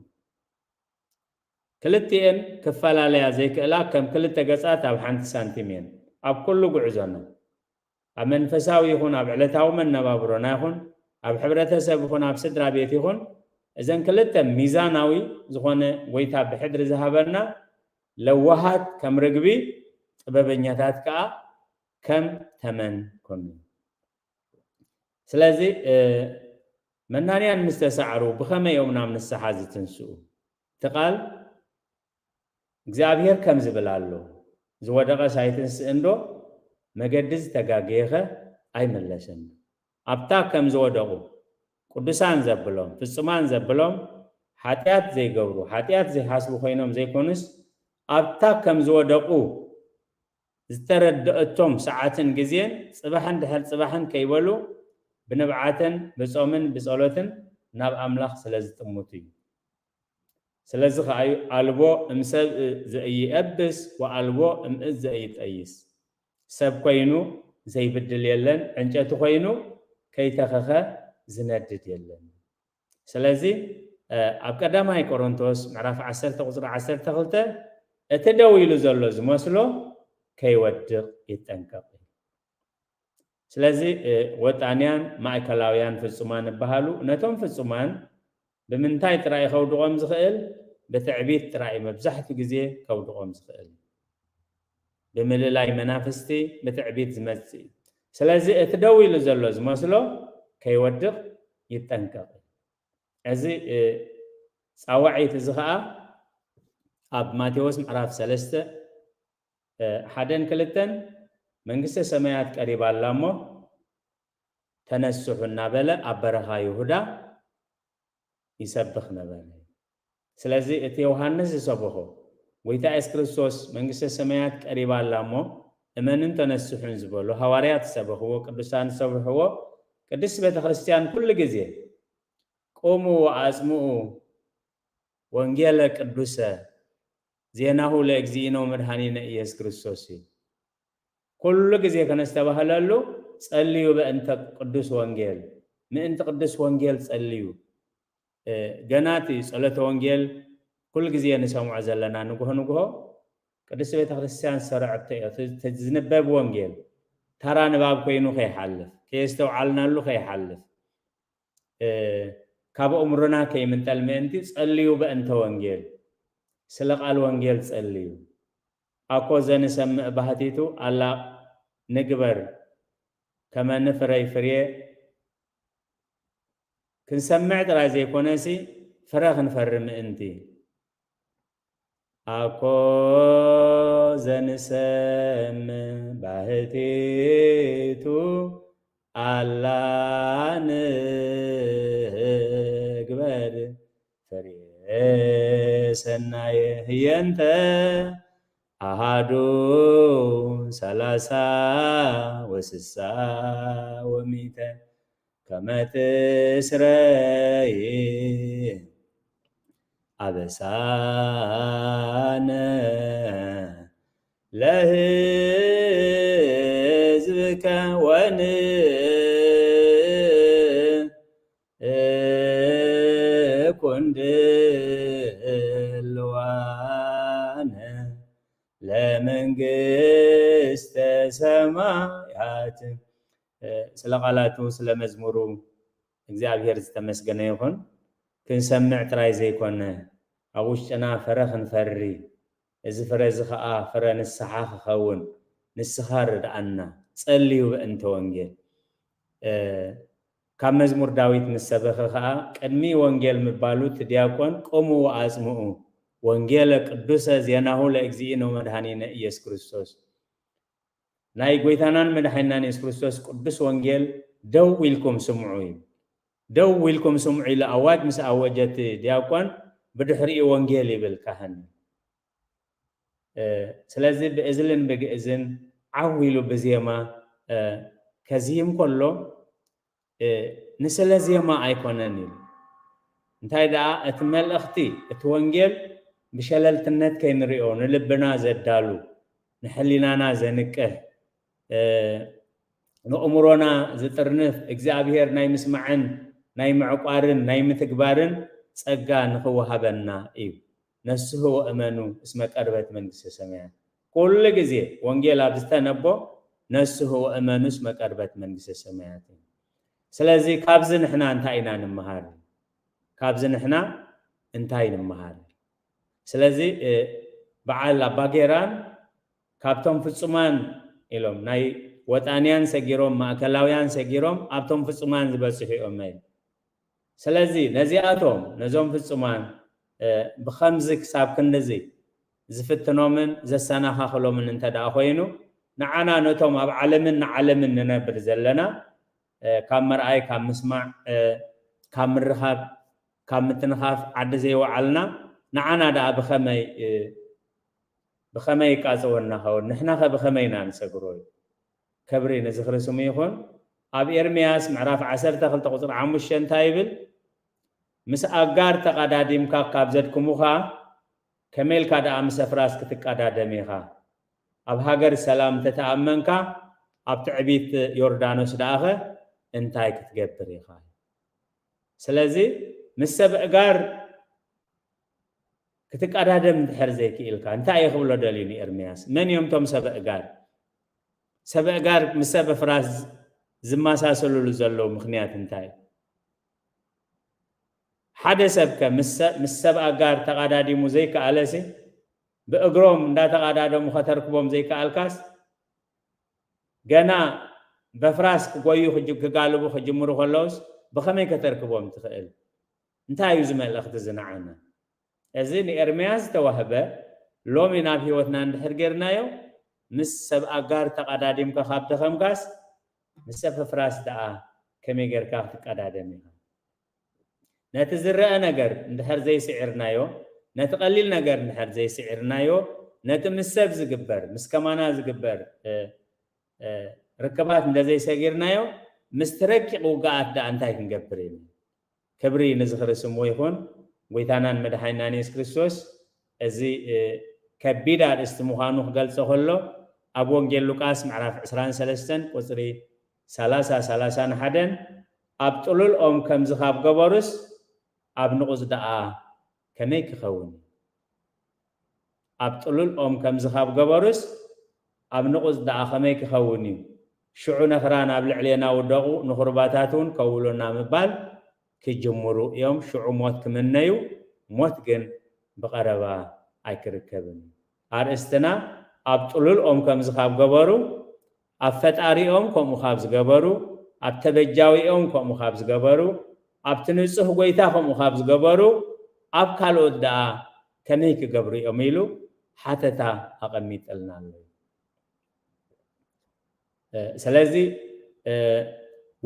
ክልቲኤን ክፈላለያ ዘይክእላ ከም ክልተ ገጻት ኣብ ሓንቲ ሳንቲም እየን። ኣብ ኩሉ ጉዕዞና ኣብ መንፈሳዊ ይኹን ኣብ ዕለታዊ መነባብሮና ይኹን ኣብ ሕብረተሰብ ይኹን ኣብ ስድራ ቤት ይኹን እዘን ክልተ ሚዛናዊ ዝኾነ ጎይታ ብሕድሪ ዝሃበና፣ ለዋሃት ከም ርግቢ፣ ጥበበኛታት ከኣ ከም ተመን ኮኑ። ስለዚ መናንያን ምስ ተሳዕሩ ብኸመይ እዮም ናብ ንስሓ ዝትንስኡ? እቲ ቃል እግዚኣብሔር ከም ዝብል ኣሎ፣ ዝወደቐስ ኣይትንስእን ዶ? መገዲ ዝተጋገየኸ ኣይምለስን። ኣብታ ከም ዝወደቑ ቅዱሳን ዘብሎም፣ ፍጹማን ዘብሎም፣ ሓጢኣት ዘይገብሩ፣ ሓጢኣት ዘይሓስቡ ኮይኖም ዘይኮኑስ፣ ኣብታ ከም ዝወደቑ ዝተረደአቶም ሰዓትን ግዜን ጽባሕን ድሕር ጽባሕን ከይበሉ ብንብዓትን ብጾምን ብጸሎትን ናብ ኣምላኽ ስለ ዝጥምቱ እዩ። ስለዚ ከኣ እዩ፣ "ኣልቦ እምሰብእ ዘኢየብስ ወኣልቦ እምእዝ ዘኢጠይስ።" ሰብ ኮይኑ ዘይብድል የለን፣ ዕንጨቲ ኮይኑ ከይተኸኸ ዝነድድ የለን። ስለዚ ኣብ ቀዳማይ ቆሮንቶስ ምዕራፍ ዓሰርተ ቁጽሪ ዓሰርተ ክልተ፣ "እቲ ደው ኢሉ ዘሎ ዝመስሎ ከይወድቕ ይጠንቀቕ" እዩ። ስለዚ ወጣንያን ማእከላውያን ፍጹማን ይበሃሉ። ነቶም ፍጹማን ብምንታይ ጥራይ ከውድቖም ዝኽእል? ብትዕቢት ጥራይ መብዛሕትኡ ግዜ ከውድቖም ዝኽእል። ብምልላይ መናፍስቲ ብትዕቢት ዝመጽእ እዩ። ስለዚ እቲ ደው ኢሉ ዘሎ ዝመስሎ ከይወድቕ ይጠንቀቕ። እዚ ጻዋዒት እዚ ኸኣ ኣብ ማቴዎስ ምዕራፍ ሰለስተ ሓደን ክልተን፣ "መንግስተ ሰማያት ቀሪባ ኣላ እሞ ተነስሑ" እናበለ ኣብ በረኻ ይሁዳ ይሰብኽ ነበረ። ስለዚ እቲ ዮሃንስ ዝሰበኾ፣ "ጎይታ የሱስ ክርስቶስ መንግስተ ሰማያት ቀሪባ ኣላ እሞ እመንን ተነስሑን" ዝበሉ ሃዋርያት ዝሰበኽዎ፣ ቅዱሳን ዝሰብሕዎ፣ ቅድስት ቤተ ክርስቲያን ኩሉ ግዜ "ቁሙ ወኣጽምኡ ወንጌለ ቅዱሰ ዜናሁ ለእግዚእነ ወመድኃኒነ ኢየሱስ ክርስቶስ" እዩ። ኩሉ ግዜ ከነስተባህለሉ፣ ጸልዩ በእንተ ቅዱስ ወንጌል፣ ምእንቲ ቅዱስ ወንጌል ጸልዩ። ገና እቲ ጸሎተ ወንጌል ኩሉ ግዜ ንሰምዖ ዘለና ንግሆ ንግሆ ቅድስቲ ቤተ ክርስቲያን ዝሰርዐቶ እዮ። እቲ ዝንበብ ወንጌል ተራ ንባብ ኮይኑ ከይሓልፍ፣ ከየስተውዓልናሉ ከይሓልፍ፣ ካብ ኣእምሮና ከይምንጠል ምእንቲ ጸልዩ በእንተ ወንጌል፣ ስለ ቃል ወንጌል ጸልዩ። ኣኮ ዘንሰምዕ ባህቲቱ ኣላ ንግበር ከመ ንፍረይ ፍሬ፣ ክንሰምዕ ጥራይ ዘይኮነሲ ፍረ ክንፈሪ ምእንቲ። ኣኮ ዘንሰምዕ ባህቲቱ ኣላ ንግበር ፍሬ ሰናየ ህየንተ ኣሃዱ ሰላሳ ወስሳ ወሚተ ከመ ትስረይ ኣበሳነ ለህዝብከ ወንኩን ድልዋነ ለመንግስተ ሰማያት። ስለ ቃላቱ፣ ስለ መዝሙሩ እግዚኣብሔር ዝተመስገነ ይኹን። ክንሰምዕ ጥራይ ዘይኮነ፣ ኣብ ውሽጥና ፍረ ክንፈሪ፣ እዚ ፍረ እዚ ኸኣ ፍረ ንስሓ ክኸውን፣ ንስኻ ርድኣና፣ ጸልዩ በእንተ ወንጌል። ካብ መዝሙር ዳዊት ምስ ሰበኸ ኸኣ፣ ቅድሚ ወንጌል ምባሉ እቲ ዲያቆን፣ "ቁሙ ወኣጽምኡ ወንጌለ ቅዱሰ ዜናሁ ለእግዚእነ ወመድኃኒነ ኢየሱስ ክርስቶስ።" ናይ ጎይታናን መድሓኒናን የሱስ ክርስቶስ ቅዱስ ወንጌል ደው ኢልኩም ስምዑ እዩ። ደው ኢልኩም ስምዑ ኢሉ ኣዋጅ ምስ ኣወጀ እቲ ዲያቆን፣ ብድሕሪኡ ወንጌል ይብል ካህን። እ፣ ስለዚ ብእዝልን ብግእዝን ዓው ኢሉ ብዜማ፣ እ፣ ከዝይም ከሎ፣ እ፣ ንስለ ዜማ ኣይኮነን ኢሉ። እንታይ ደኣ፣ እቲ መልእኽቲ፣ እቲ ወንጌል ብሸለልትነት ከይንሪኦ፣ ንልብና ዘዳሉ፣ ንሕሊናና ዘንቅህ፣ እ፣ ንእምሮና ዝጥርንፍ፣ እግዚኣብሔር ናይ ምስማዕን ናይ ምዕቋርን ናይ ምትግባርን ጸጋ ንኽወሃበና እዩ። ነስሑ ወእመኑ እስመ ቀርበት መንግስተ ሰማያት። ኩሉ ግዜ ወንጌል ኣብ ዝተነቦ፣ ነስሑ ወእመኑ እስመ ቀርበት መንግስተ ሰማያት እዩ። ስለዚ ካብዚ ንሕና እንታይ ኢና ንምሃር? ካብዚ ንሕና እንታይ ንምሃር? ስለዚ በዓል ኣባጌራን ካብቶም ፍጹማን ኢሎም ናይ ወጣንያን ሰጊሮም ማእከላውያን ሰጊሮም ኣብቶም ፍጹማን ዝበጽሑ እዮም። ስለዚ ነዚኣቶም ነዞም ፍጹማን ብኸምዚ ክሳብ ክንድዚ ዝፍትኖምን ዘሰናኻኽሎምን እንተ ደኣ ኮይኑ ንዓና ነቶም ኣብ ዓለምን ንዓለምን ንነብር ዘለና ካብ ምርኣይ ካብ ምስማዕ ካብ ምርኻብ ካብ ምትንኻፍ ዓዲ ዘይወዓልና ንዓና ደኣ ብኸመይ ብኸመይ ይቃጸወና ኸውን ንሕናኸ ብኸመይ ኢና ንሰግሮ እዩ። ክብሪ ንዝኽሪ ስሙ ይኹን። ኣብ ኤርምያስ ምዕራፍ ዓሰርተ ክልተ ቁጽሪ ሓሙሽተ እንታይ ይብል? ምስ ኣጋር ተቐዳዲምካ ካብ ዘድክሙኻ ከመይ ኢልካ ደኣ ምስ ኣፍራስ ክትቀዳደም ኢኻ? ኣብ ሃገር ሰላም እንተተኣመንካ ኣብ ትዕቢት ዮርዳኖስ ደኣኸ እንታይ ክትገብር ኢኻ? ስለዚ ምስ ሰብ ኣጋር ክትቀዳደም እንድሕር ዘይክኢልካ እንታይ እዩ ክብሎ ደልዩ ንኤርምያስ? መን እዮም እቶም ሰብ ኣጋር? ሰብ ኣጋር ምስ ሰብ ኣፍራስ ዝመሳሰሉሉ ዘለዉ ምኽንያት እንታይ እዩ? ሓደ ሰብከ ምስ ሰብ ኣጋር ተቐዳዲሙ ዘይከኣለሲ ብእግሮም እንዳተቐዳደሙ ከተርክቦም ዘይከኣልካስ ገና በፍራስ ክጎዩ ክጋልቡ ክጅምሩ ከለውስ ብኸመይ ከተርክቦም ትኽእል? እንታይ እዩ እዚ መልእኽቲ እዚ ንዓና? እዚ ንኤርምያስ ዝተዋህበ ሎሚ ናብ ህይወትና እንድሕር ጌርናዮ ምስ ሰብ ኣጋር ተቐዳዲምካ ካብ ደኸምካስ ምስ ሰብ ፍፍራስ ደኣ ከመይ ጌርካ ክትቀዳደም ኢኻ? ነቲ ዝረአ ነገር እንድሕር ዘይስዒርናዮ፣ ነቲ ቀሊል ነገር እንድሕር ዘይስዒርናዮ፣ ነቲ ምስ ሰብ ዝግበር፣ ምስ ከማና ዝግበር ርክባት እንተዘይሰጊርናዮ፣ ምስቲ ረቂቕ ውግኣት ደኣ እንታይ ክንገብር ኢና? ክብሪ ንዝኽሪ ስሙ ይኹን። ጎይታናን መድሓኒናን የሱስ ክርስቶስ እዚ ከቢድ ኣርእስቲ ምዃኑ ክገልጾ ከሎ ኣብ ወንጌል ሉቃስ ምዕራፍ ዕስራን ሰለስተን ቁጽሪ ሰላሳ ሰላሳን ሓደን ኣብ ጥሉል ኦም ከምዚ ካብ ገበሩስ ኣብ ንቑጽ ደኣ ከመይ ክኸውን እዩ? ኣብ ጥሉል ኦም ከምዚ ካብ ገበሩስ ኣብ ንቑጽ ደኣ ከመይ ክኸውን እዩ? ሽዑ ነኽራን ኣብ ልዕሌና ውደቑ፣ ንኹርባታት እውን ከውሉና ምባል ክጅምሩ እዮም። ሽዑ ሞት ክምነዩ፣ ሞት ግን ብቐረባ ኣይክርከብን እዩ። ኣርእስትና ኣብ ጥሉል ኦም ከምዚ ካብ ገበሩ ኣብ ፈጣሪኦም ከምኡ ካብ ዝገበሩ፣ ኣብ ተበጃዊኦም ከምኡ ካብ ዝገበሩ፣ ኣብቲ ንጹህ ጎይታ ከምኡ ካብ ዝገበሩ፣ ኣብ ካልኦት ደኣ ከመይ ክገብሩ እዮም ኢሉ ሓተታ ኣቐሚጥልና ኣሎ። ስለዚ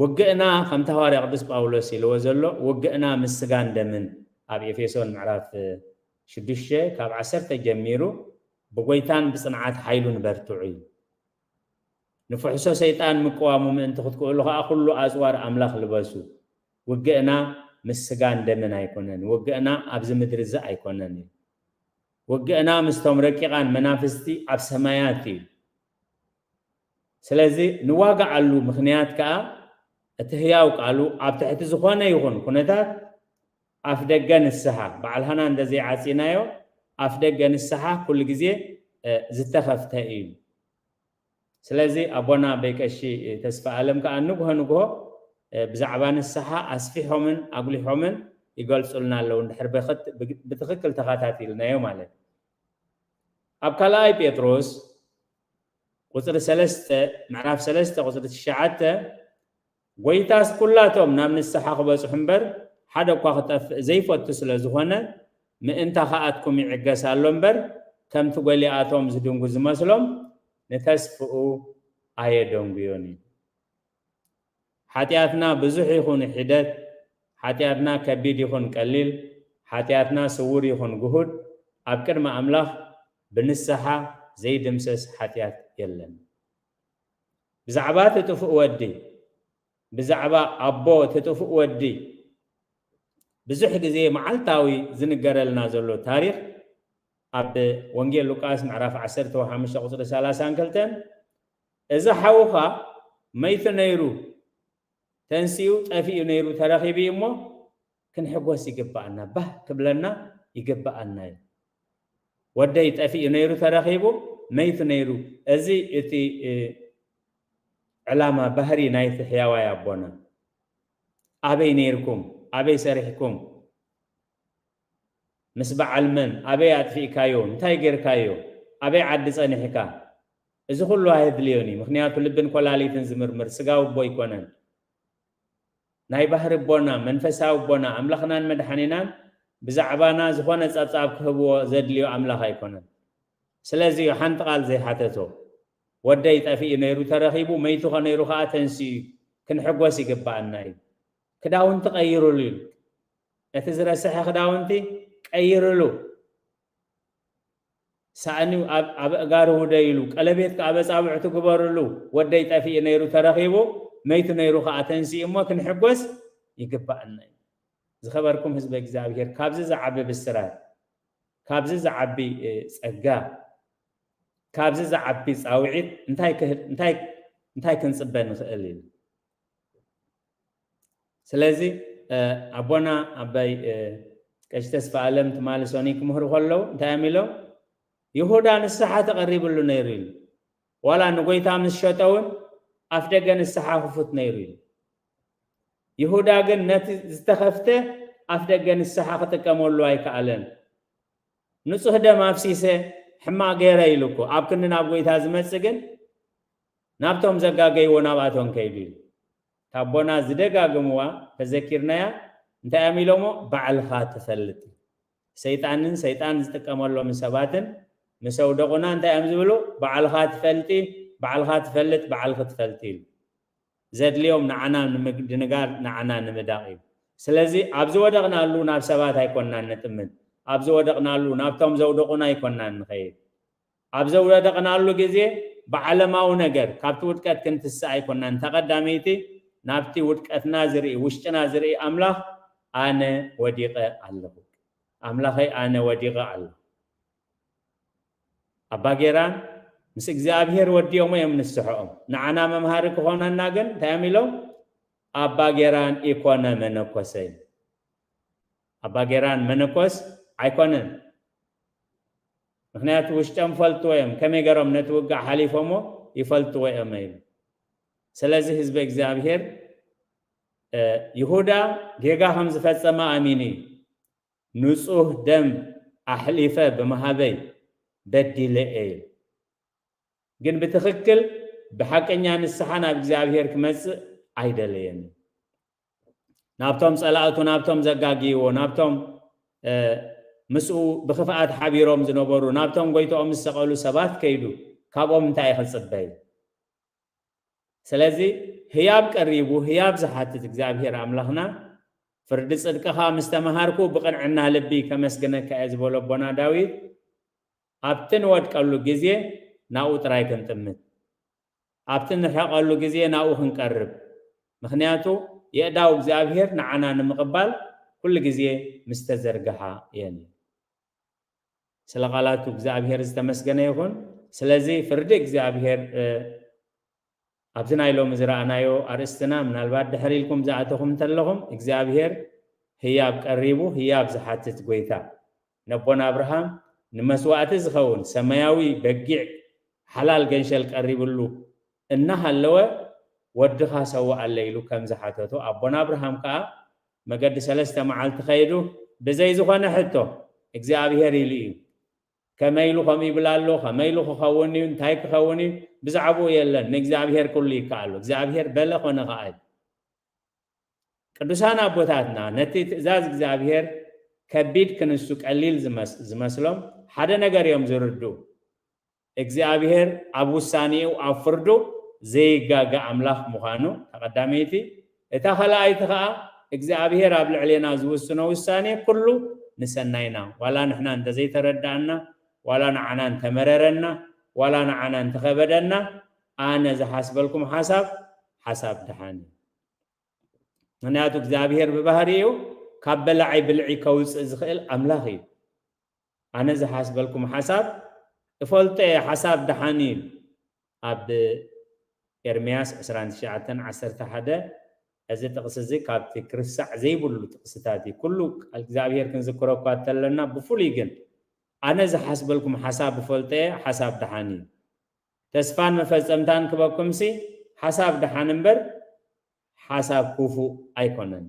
ውግእና ከምቲ ሃዋርያ ቅዱስ ጳውሎስ ኢልዎ ዘሎ ውግእና ምስ ስጋን ደምን ኣብ ኤፌሶን ምዕራፍ ሽዱሽተ ካብ ዓሰርተ ጀሚሩ ብጎይታን ብጽንዓት ሓይሉን በርትዑ እዩ። ንፍሕሶ ሰይጣን ምቅዋሙ ምእንቲ ክትክእሉ ከኣ ኩሉ ኣጽዋር ኣምላኽ ልበሱ። ውግእና ምስ ስጋን ደምን ኣይኮነን። ውግእና ኣብዚ ምድሪ እዚ ኣይኮነን እዩ። ውግእና ምስቶም ረቂቓን መናፍስቲ ኣብ ሰማያት እዩ። ስለዚ ንዋጋዓሉ ምኽንያት ከኣ እቲ ህያው ቃሉ ኣብ ትሕቲ ዝኾነ ይኹን ኩነታት ኣፍ ደገ ንስሓ በዓል ሃና እንተዘይዓጺናዮ ኣፍ ደገ ንስሓ ኩሉ ግዜ ዝተኸፍተ እዩ። ስለዚ ኣቦና ኣበይ ቀሺ ተስፋ ኣለም ከዓ ንግሆ ንግሆ ብዛዕባ ንስሓ ኣስፊሖምን ኣጉሊሖምን ይገልጹልና ኣለዉ። እንድሕር ብትኽክል ተኸታቲልናዮ ማለት ኣብ ካልኣይ ጴጥሮስ ቁፅሪ ሰለስተ ምዕራፍ ሰለስተ ቁፅሪ ትሽዓተ ጎይታስ ኩላቶም ናብ ንስሓ ክበፅሑ እምበር ሓደ እኳ ክጠፍእ ዘይፈቱ ስለ ዝኾነ ምእንታ ኸኣትኩም ይዕገስ ኣሎ እምበር ከምቲ ጎሊኣቶም ዝድንጉ ዝመስሎም ንተስፍኡ ኣየደንጉዮን እዩ። ሓጢኣትና ብዙሕ ይኹን ሒደት፣ ሓጢኣትና ከቢድ ይኹን ቀሊል፣ ሓጢኣትና ስውር ይኹን ግሁድ ኣብ ቅድሚ ኣምላኽ ብንስሓ ዘይድምሰስ ሓጢኣት የለን። ብዛዕባ እቲ ጥፉእ ወዲ ብዛዕባ ኣቦ እቲ ጥፉእ ወዲ ብዙሕ ግዜ መዓልታዊ ዝንገረልና ዘሎ ታሪኽ ኣብ ወንጌል ሉቃስ ምዕራፍ ዓሰርተ ሓሙሽተ ቁፅሪ ሰላሳን ክልተን እዚ ሓውኻ መይቱ ነይሩ ተንሲኡ ጠፊኡ ነይሩ ተረኺቡ እዩ እሞ ክንሕጎስ ይግባኣና፣ ባህ ክብለና ይግባኣና እዩ። ወደይ ጠፊኡ ነይሩ ተረኺቡ መይቱ ነይሩ። እዚ እቲ ዕላማ ባህሪ ናይቲ ሕያዋይ ኣቦና። ኣበይ ነይርኩም? ኣበይ ሰሪሕኩም? ምስ በዓል መን፣ ኣበይ ኣጥፊእካዮ፣ እንታይ ጌርካዮ፣ ኣበይ ዓዲ ጸኒሕካ፣ እዚ ኩሉ ኣየድልዮን እዩ። ምኽንያቱ ልብን ኮላሊትን ዝምርምር ስጋ ኣቦ ኣይኮነን። ናይ ባህሪ ኣቦና፣ መንፈሳዊ ኣቦና፣ ኣምላኽናን መድሓኒናን ብዛዕባና ዝኾነ ጸብጻብ ክህብዎ ዘድልዮ ኣምላኽ ኣይኮነን። ስለዚ እዩ ሓንቲ ቃል ዘይሓተቶ። ወደይ ጠፊኡ ነይሩ ተረኺቡ፣ መይቱ ኸ ነይሩ ኸኣ ተንሲኡ እዩ፣ ክንሕጎስ ይግብኣና እዩ። ክዳውንቲ ቀይሩሉ እዩ። እቲ ዝረስሐ ክዳውንቲ ቀይሩሉ። ሳእኒ ኣብ፣ ኣብ ኣእጋሩ ውደይሉ፣ ቀለቤት ከኣ ኣብ ኣጻብዕቱ ግበሩሉ። ወደይ ጠፊኡ ነይሩ ተረኺቡ፣ መይቱ ነይሩ ከኣ ተንሲኡ እሞ ክንሕጎስ ይግብኣና እዩ። ዝኸበርኩም ህዝበ እግዚኣብሔር፣ ካብዚ ዝዓቢ ብስራት፣ ካብዚ ዝዓቢ፣ እ፣ ጸጋ፣ ካብዚ ዝዓቢ ጻውዒት እንታይ ክህ-፣ እንታይ፣ እንታይ ክንጽበ ንኽእል እዩ? ስለዚ፣ እ፣ ኣቦና ኣባይ፣ እ፣ ቀሺ ተስፋኣለም ትማሊ ሰኑይ ክምህሩ ከለዉ እንታይ እዮም ኢሎም? ይሁዳ ንስሓ ተቐሪብሉ ነይሩ ኢሉ። ዋላ ንጎይታ ምስ ሸጠ እውን ኣፍ ደገ ንስሓ ክፉት ነይሩ ኢሉ። ይሁዳ ግን ነቲ ዝተኸፍተ ኣፍ ደገ ንስሓ ክጥቀመሉ ኣይከኣለን። ንጹህ ደም ኣፍሲሰ ሕማቕ ገይረ ኢሉ እኮ ኣብ ክንዲ ናብ ጎይታ ዝመጽእ ግን ናብቶም ዘጋገይዎ ናብኣቶም ከይዱ ኢሉ። እታ ኣቦና ዝደጋግምዋ ተዘኪርናያ እንታይ እዮም ኢሎሞ? ባዕልኻ ትፈልጥ። ሰይጣንን ሰይጣን ዝጥቀመሎም ሰባትን ምስ ኣውደቑና እንታይ እዮም ዝብሉ? ባዕልኻ ትፈልጢ፣ ባዕልኻ ትፈልጥ፣ ባዕልኺ ትፈልጢ ኢሉ። ዘድልዮም ንዓና ንምድንጋር፣ ንዓና ንምዳቕ እዩ። ስለዚ ኣብ ዝወደቕናሉ ናብ ሰባት ኣይኮንናን ንጥምት። ኣብ ዝወደቕናሉ ናብቶም ዘውደቑና ኣይኮንናን ንኸይድ። ኣብ ዘውደቕናሉ ግዜ ብዓለማዊ ነገር ካብቲ ውድቀት ክንትስእ ኣይኮንናን። እታ ቀዳመይቲ ናብቲ ውድቀትና ዝርኢ፣ ውሽጥና ዝርኢ ኣምላኽ ኣነ ወዲቐ ኣለኹ። ኣምላኸይ ኣነ ወዲቐ ኣለኹ። ኣባ ጌራን ምስ እግዚኣብሔር ወዲኦሞ እዮም ንስሐኦም። ንዓና መምሃሪ ክኾነና ግን እንታይ እዮም ኢሎም? ኣባ ጌራን ኢኮነ መነኮሰ እዩ። ኣባ ጌራን መነኮስ ኣይኮነን። ምኽንያቱ ውሽጦም ፈልጥዎ እዮም። ከመይ ገሮም ነቲ ውግእ ሓሊፎሞ ይፈልጥዎ እዮም ኢሉ። ስለዚ ህዝቢ እግዚኣብሔር፣ እ፣ ይሁዳ ጌጋ ከም ዝፈጸመ ኣሚኑ እዩ። ንጹህ ደም ኣሕሊፈ ብምሃበይ በዲለ እየ። ግን ብትኽክል ብሓቀኛ ንስሓ ናብ እግዚኣብሔር ክመጽእ ኣይደለየን። ናብቶም ጸላእቱ፣ ናብቶም ዘጋግይዎ፣ ናብቶም፣ እ፣ ምስኡ ብኽፍኣት ሓቢሮም ዝነበሩ፣ ናብቶም ጎይትኦም ዝሰቐሉ ሰባት ከይዱ ካብኦም እንታይ ክጽበ እዩ? ስለዚ ህያብ ቀሪቡ፣ ህያብ ዝሓትት እግዚኣብሔር ኣምላኽና፣ ፍርዲ ጽድቅኻ ምስ ተመሃርኩ ብቕንዕና ልቢ ከመስግነካ እየ ዝበሎ ኣቦና ዳዊት፣ ኣብቲ ንወድቀሉ ግዜ ናብኡ ጥራይ ክንጥምት፣ ኣብቲ ንርሕቐሉ ግዜ ናብኡ ክንቀርብ። ምኽንያቱ የእዳው እግዚኣብሔር ንዓና ንምቕባል ኩሉ ግዜ ምስ ተዘርግሓ እየን። ስለ ቃላቱ እግዚኣብሔር ዝተመስገነ ይኹን። ስለዚ ፍርዲ እግዚኣብሔር፣ እ፣ ኣብዚ ናይ ሎሚ ዝረኣናዮ ኣርእስትና ምናልባት ድሕር ኢልኩም ዝኣተኹም እንተለኹም እግዚኣብሔር ህያብ ቀሪቡ፣ ህያብ ዝሓትት ጎይታ። ነቦና ኣብርሃም ንመስዋእቲ ዝኸውን ሰማያዊ በጊዕ ሓላል ገንሸል ቀሪብሉ እናሃለወ ወድኻ ሰውኣለይ ኢሉ ከም ዝሓተቶ ኣቦና ኣብርሃም ከኣ መገዲ ሰለስተ መዓልቲ ከይዱ ብዘይ ዝኾነ ሕቶ እግዚኣብሔር ኢሉ እዩ። ከመይ ኢሉ ከምኡ ይብል ኣሎ፣ ከመይ ኢሉ ክኸውን እዩ፣ እንታይ ክኸውን እዩ፣ ብዛዕባኡ የለን። ንእግዚኣብሔር ኩሉ ይከኣሎ። እግዚኣብሔር በለ ኮነ ከኣ እዩ። ቅዱሳን ኣቦታትና ነቲ ትእዛዝ እግዚኣብሔር ከቢድ ክንሱ ቀሊል ዝመስ-፣ ዝመስሎም ሓደ ነገር እዮም ዝርድኡ። እግዚኣብሔር ኣብ ውሳኔኡ ኣብ ፍርዱ ዘይጋገ ኣምላኽ ምዃኑ፣ እታ ቀዳመይቲ። እታ ኻልኣይቲ ኸኣ እግዚኣብሔር ኣብ ልዕሌና ዝውስኖ ውሳኔ ኩሉ ንሰናይና፣ ዋላ ንሕና እንተዘይተረዳእና፣ ዋላ ንዓና እንተመረረና፣ ዋላ ንዓና እንተኸበደና፣ ኣነ ዝሓስበልኩም ሓሳብ፣ ሓሳብ ደሓን እዩ። ምኽንያቱ እግዚኣብሔር ብባህሪኡ ካብ በላዒ ብልዒ ከውፅእ ዝኽእል ኣምላኽ እዩ። ኣነ ዝሓስበልኩም ሓሳብ እፈልጦ እየ፣ ሓሳብ ደሓን እዩ። ኣብ ኤርምያስ ዕስራን ትሽዓተን ዓሰርተ ሓደ እዚ ጥቕሲ እዚ ካብቲ ክርሳዕ ዘይብሉ ጥቕስታት እዩ። ኩሉ ቃል እግዚኣብሔር ክንዝክሮ እኳ እንተለና፣ ብፍሉይ ግን ኣነ ዝሓስበልኩም ሓሳብ እፈልጦ እየ፣ ሓሳብ ደሓን እዩ። ተስፋን መፈጸምታን ክበኩምሲ ሓሳብ ደሓን እምበር ሓሳብ ክፉእ ኣይኮነን።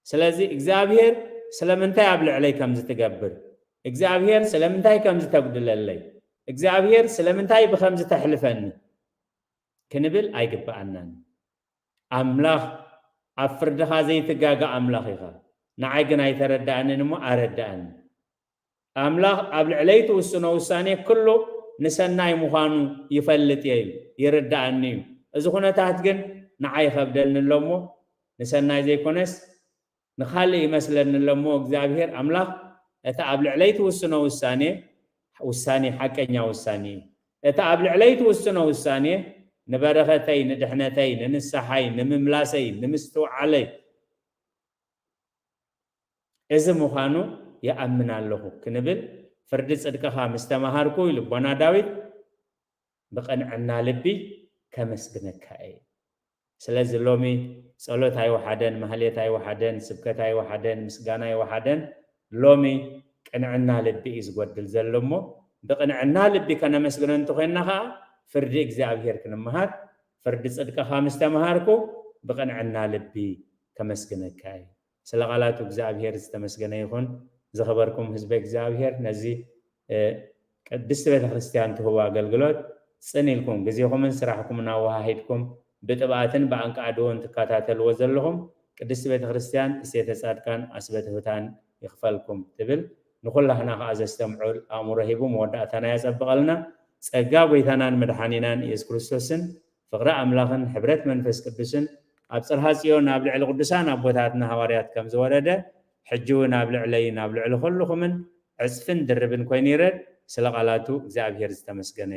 ስለዚ እግዚኣብሔር ስለምንታይ ኣብ ልዕለይ ከምዚ ትገብር? እግዚኣብሔር ስለምንታይ ከምዚ ተጉድለለይ? እግዚኣብሔር ስለምንታይ ብከምዚ ተሕልፈኒ? ክንብል ኣይግብኣናን። ኣምላኽ ኣብ ፍርድኻ ዘይትጋገ ኣምላኽ ኢኻ። ንዓይ ግን ኣይተረዳኣንን እሞ ኣረዳኣኒ። ኣምላኽ ኣብ ልዕለይ ትውስኖ ውሳኔ ኩሉ ንሰናይ ምዃኑ ይፈልጥ እየ እዩ፣ ይርዳኣኒ እዩ። እዚ ኩነታት ግን ንዓይ ይኸብደኒ ኣሎ እሞ ንሰናይ ዘይኮነስ ንኻልእ ይመስለኒ ኣሎ እሞ እግዚኣብሔር ኣምላኽ እቲ ኣብ ልዕለይ ትውስኖ ውሳኔ፣ ውሳኔ ሓቀኛ ውሳኔ እዩ። እቲ ኣብ ልዕለይ ትውስኖ ውሳኔ ንበረኸተይ፣ ንድሕነተይ፣ ንንስሓይ፣ ንምምላሰይ፣ ንምስትውዓለይ እዚ ምዃኑ ይኣምን ኣለኹ ክንብል ፍርዲ ጽድቅኻ ምስ ተማሃርኩ ኢሉ ኣቦና ዳዊት ብቕንዕና ልቢ ከመስግነካ እየ። ስለዚ ሎሚ ጸሎት ኣይወሓደን፣ ማህሌት ኣይወሓደን፣ ስብከት ኣይወሓደን፣ ምስጋና ኣይወሓደን። ሎሚ ቅንዕና ልቢ እዩ ዝጎድል ዘሎ እሞ ብቕንዕና ልቢ ከነመስግኖ እንተኾይንና ኸዓ ፍርዲ እግዚኣብሔር ክንመሃር፣ ፍርዲ ጽድቅኻ ምስ ተመሃርኩ ብቕንዕና ልቢ ከመስግነካ እየ። ስለ ቃላቱ እግዚኣብሔር ዝተመስገነ ይኹን። ዝኸበርኩም ህዝበ እግዚኣብሔር ነዚ ቅድስቲ ቤተክርስትያን ትህቦ ኣገልግሎት ጽን ኢልኩም ግዜኹምን ስራሕኩምን ኣወሃሂድኩም ብጥብኣትን ብኣንቃዕድውን ትከታተልዎ ዘለኹም ቅድስቲ ቤተክርስትያን እሴተ ጻድቃን ኣስበ ትሑታን ይኽፈልኩም ትብል። ንኹላህና ከኣ ዘስተምዑል ኣእምሮ ሂቡ መወዳእታና የጸብቐልና። ጸጋ ጎይታናን መድሓኒናን ኢየሱስ ክርስቶስን ፍቕሪ ኣምላኽን ሕብረት መንፈስ ቅዱስን ኣብ ጽርሃ ጽዮን ኣብ ልዕሊ ቅዱሳን ኣቦታትና ሃዋርያት ከም ዝወረደ ሕጂ እውን ኣብ ልዕለይን ኣብ ልዕሊ ኩልኹምን ዕጽፍን ድርብን ኮይኑ ይረድ። ስለ ቃላቱ እግዚኣብሔር ዝተመስገነ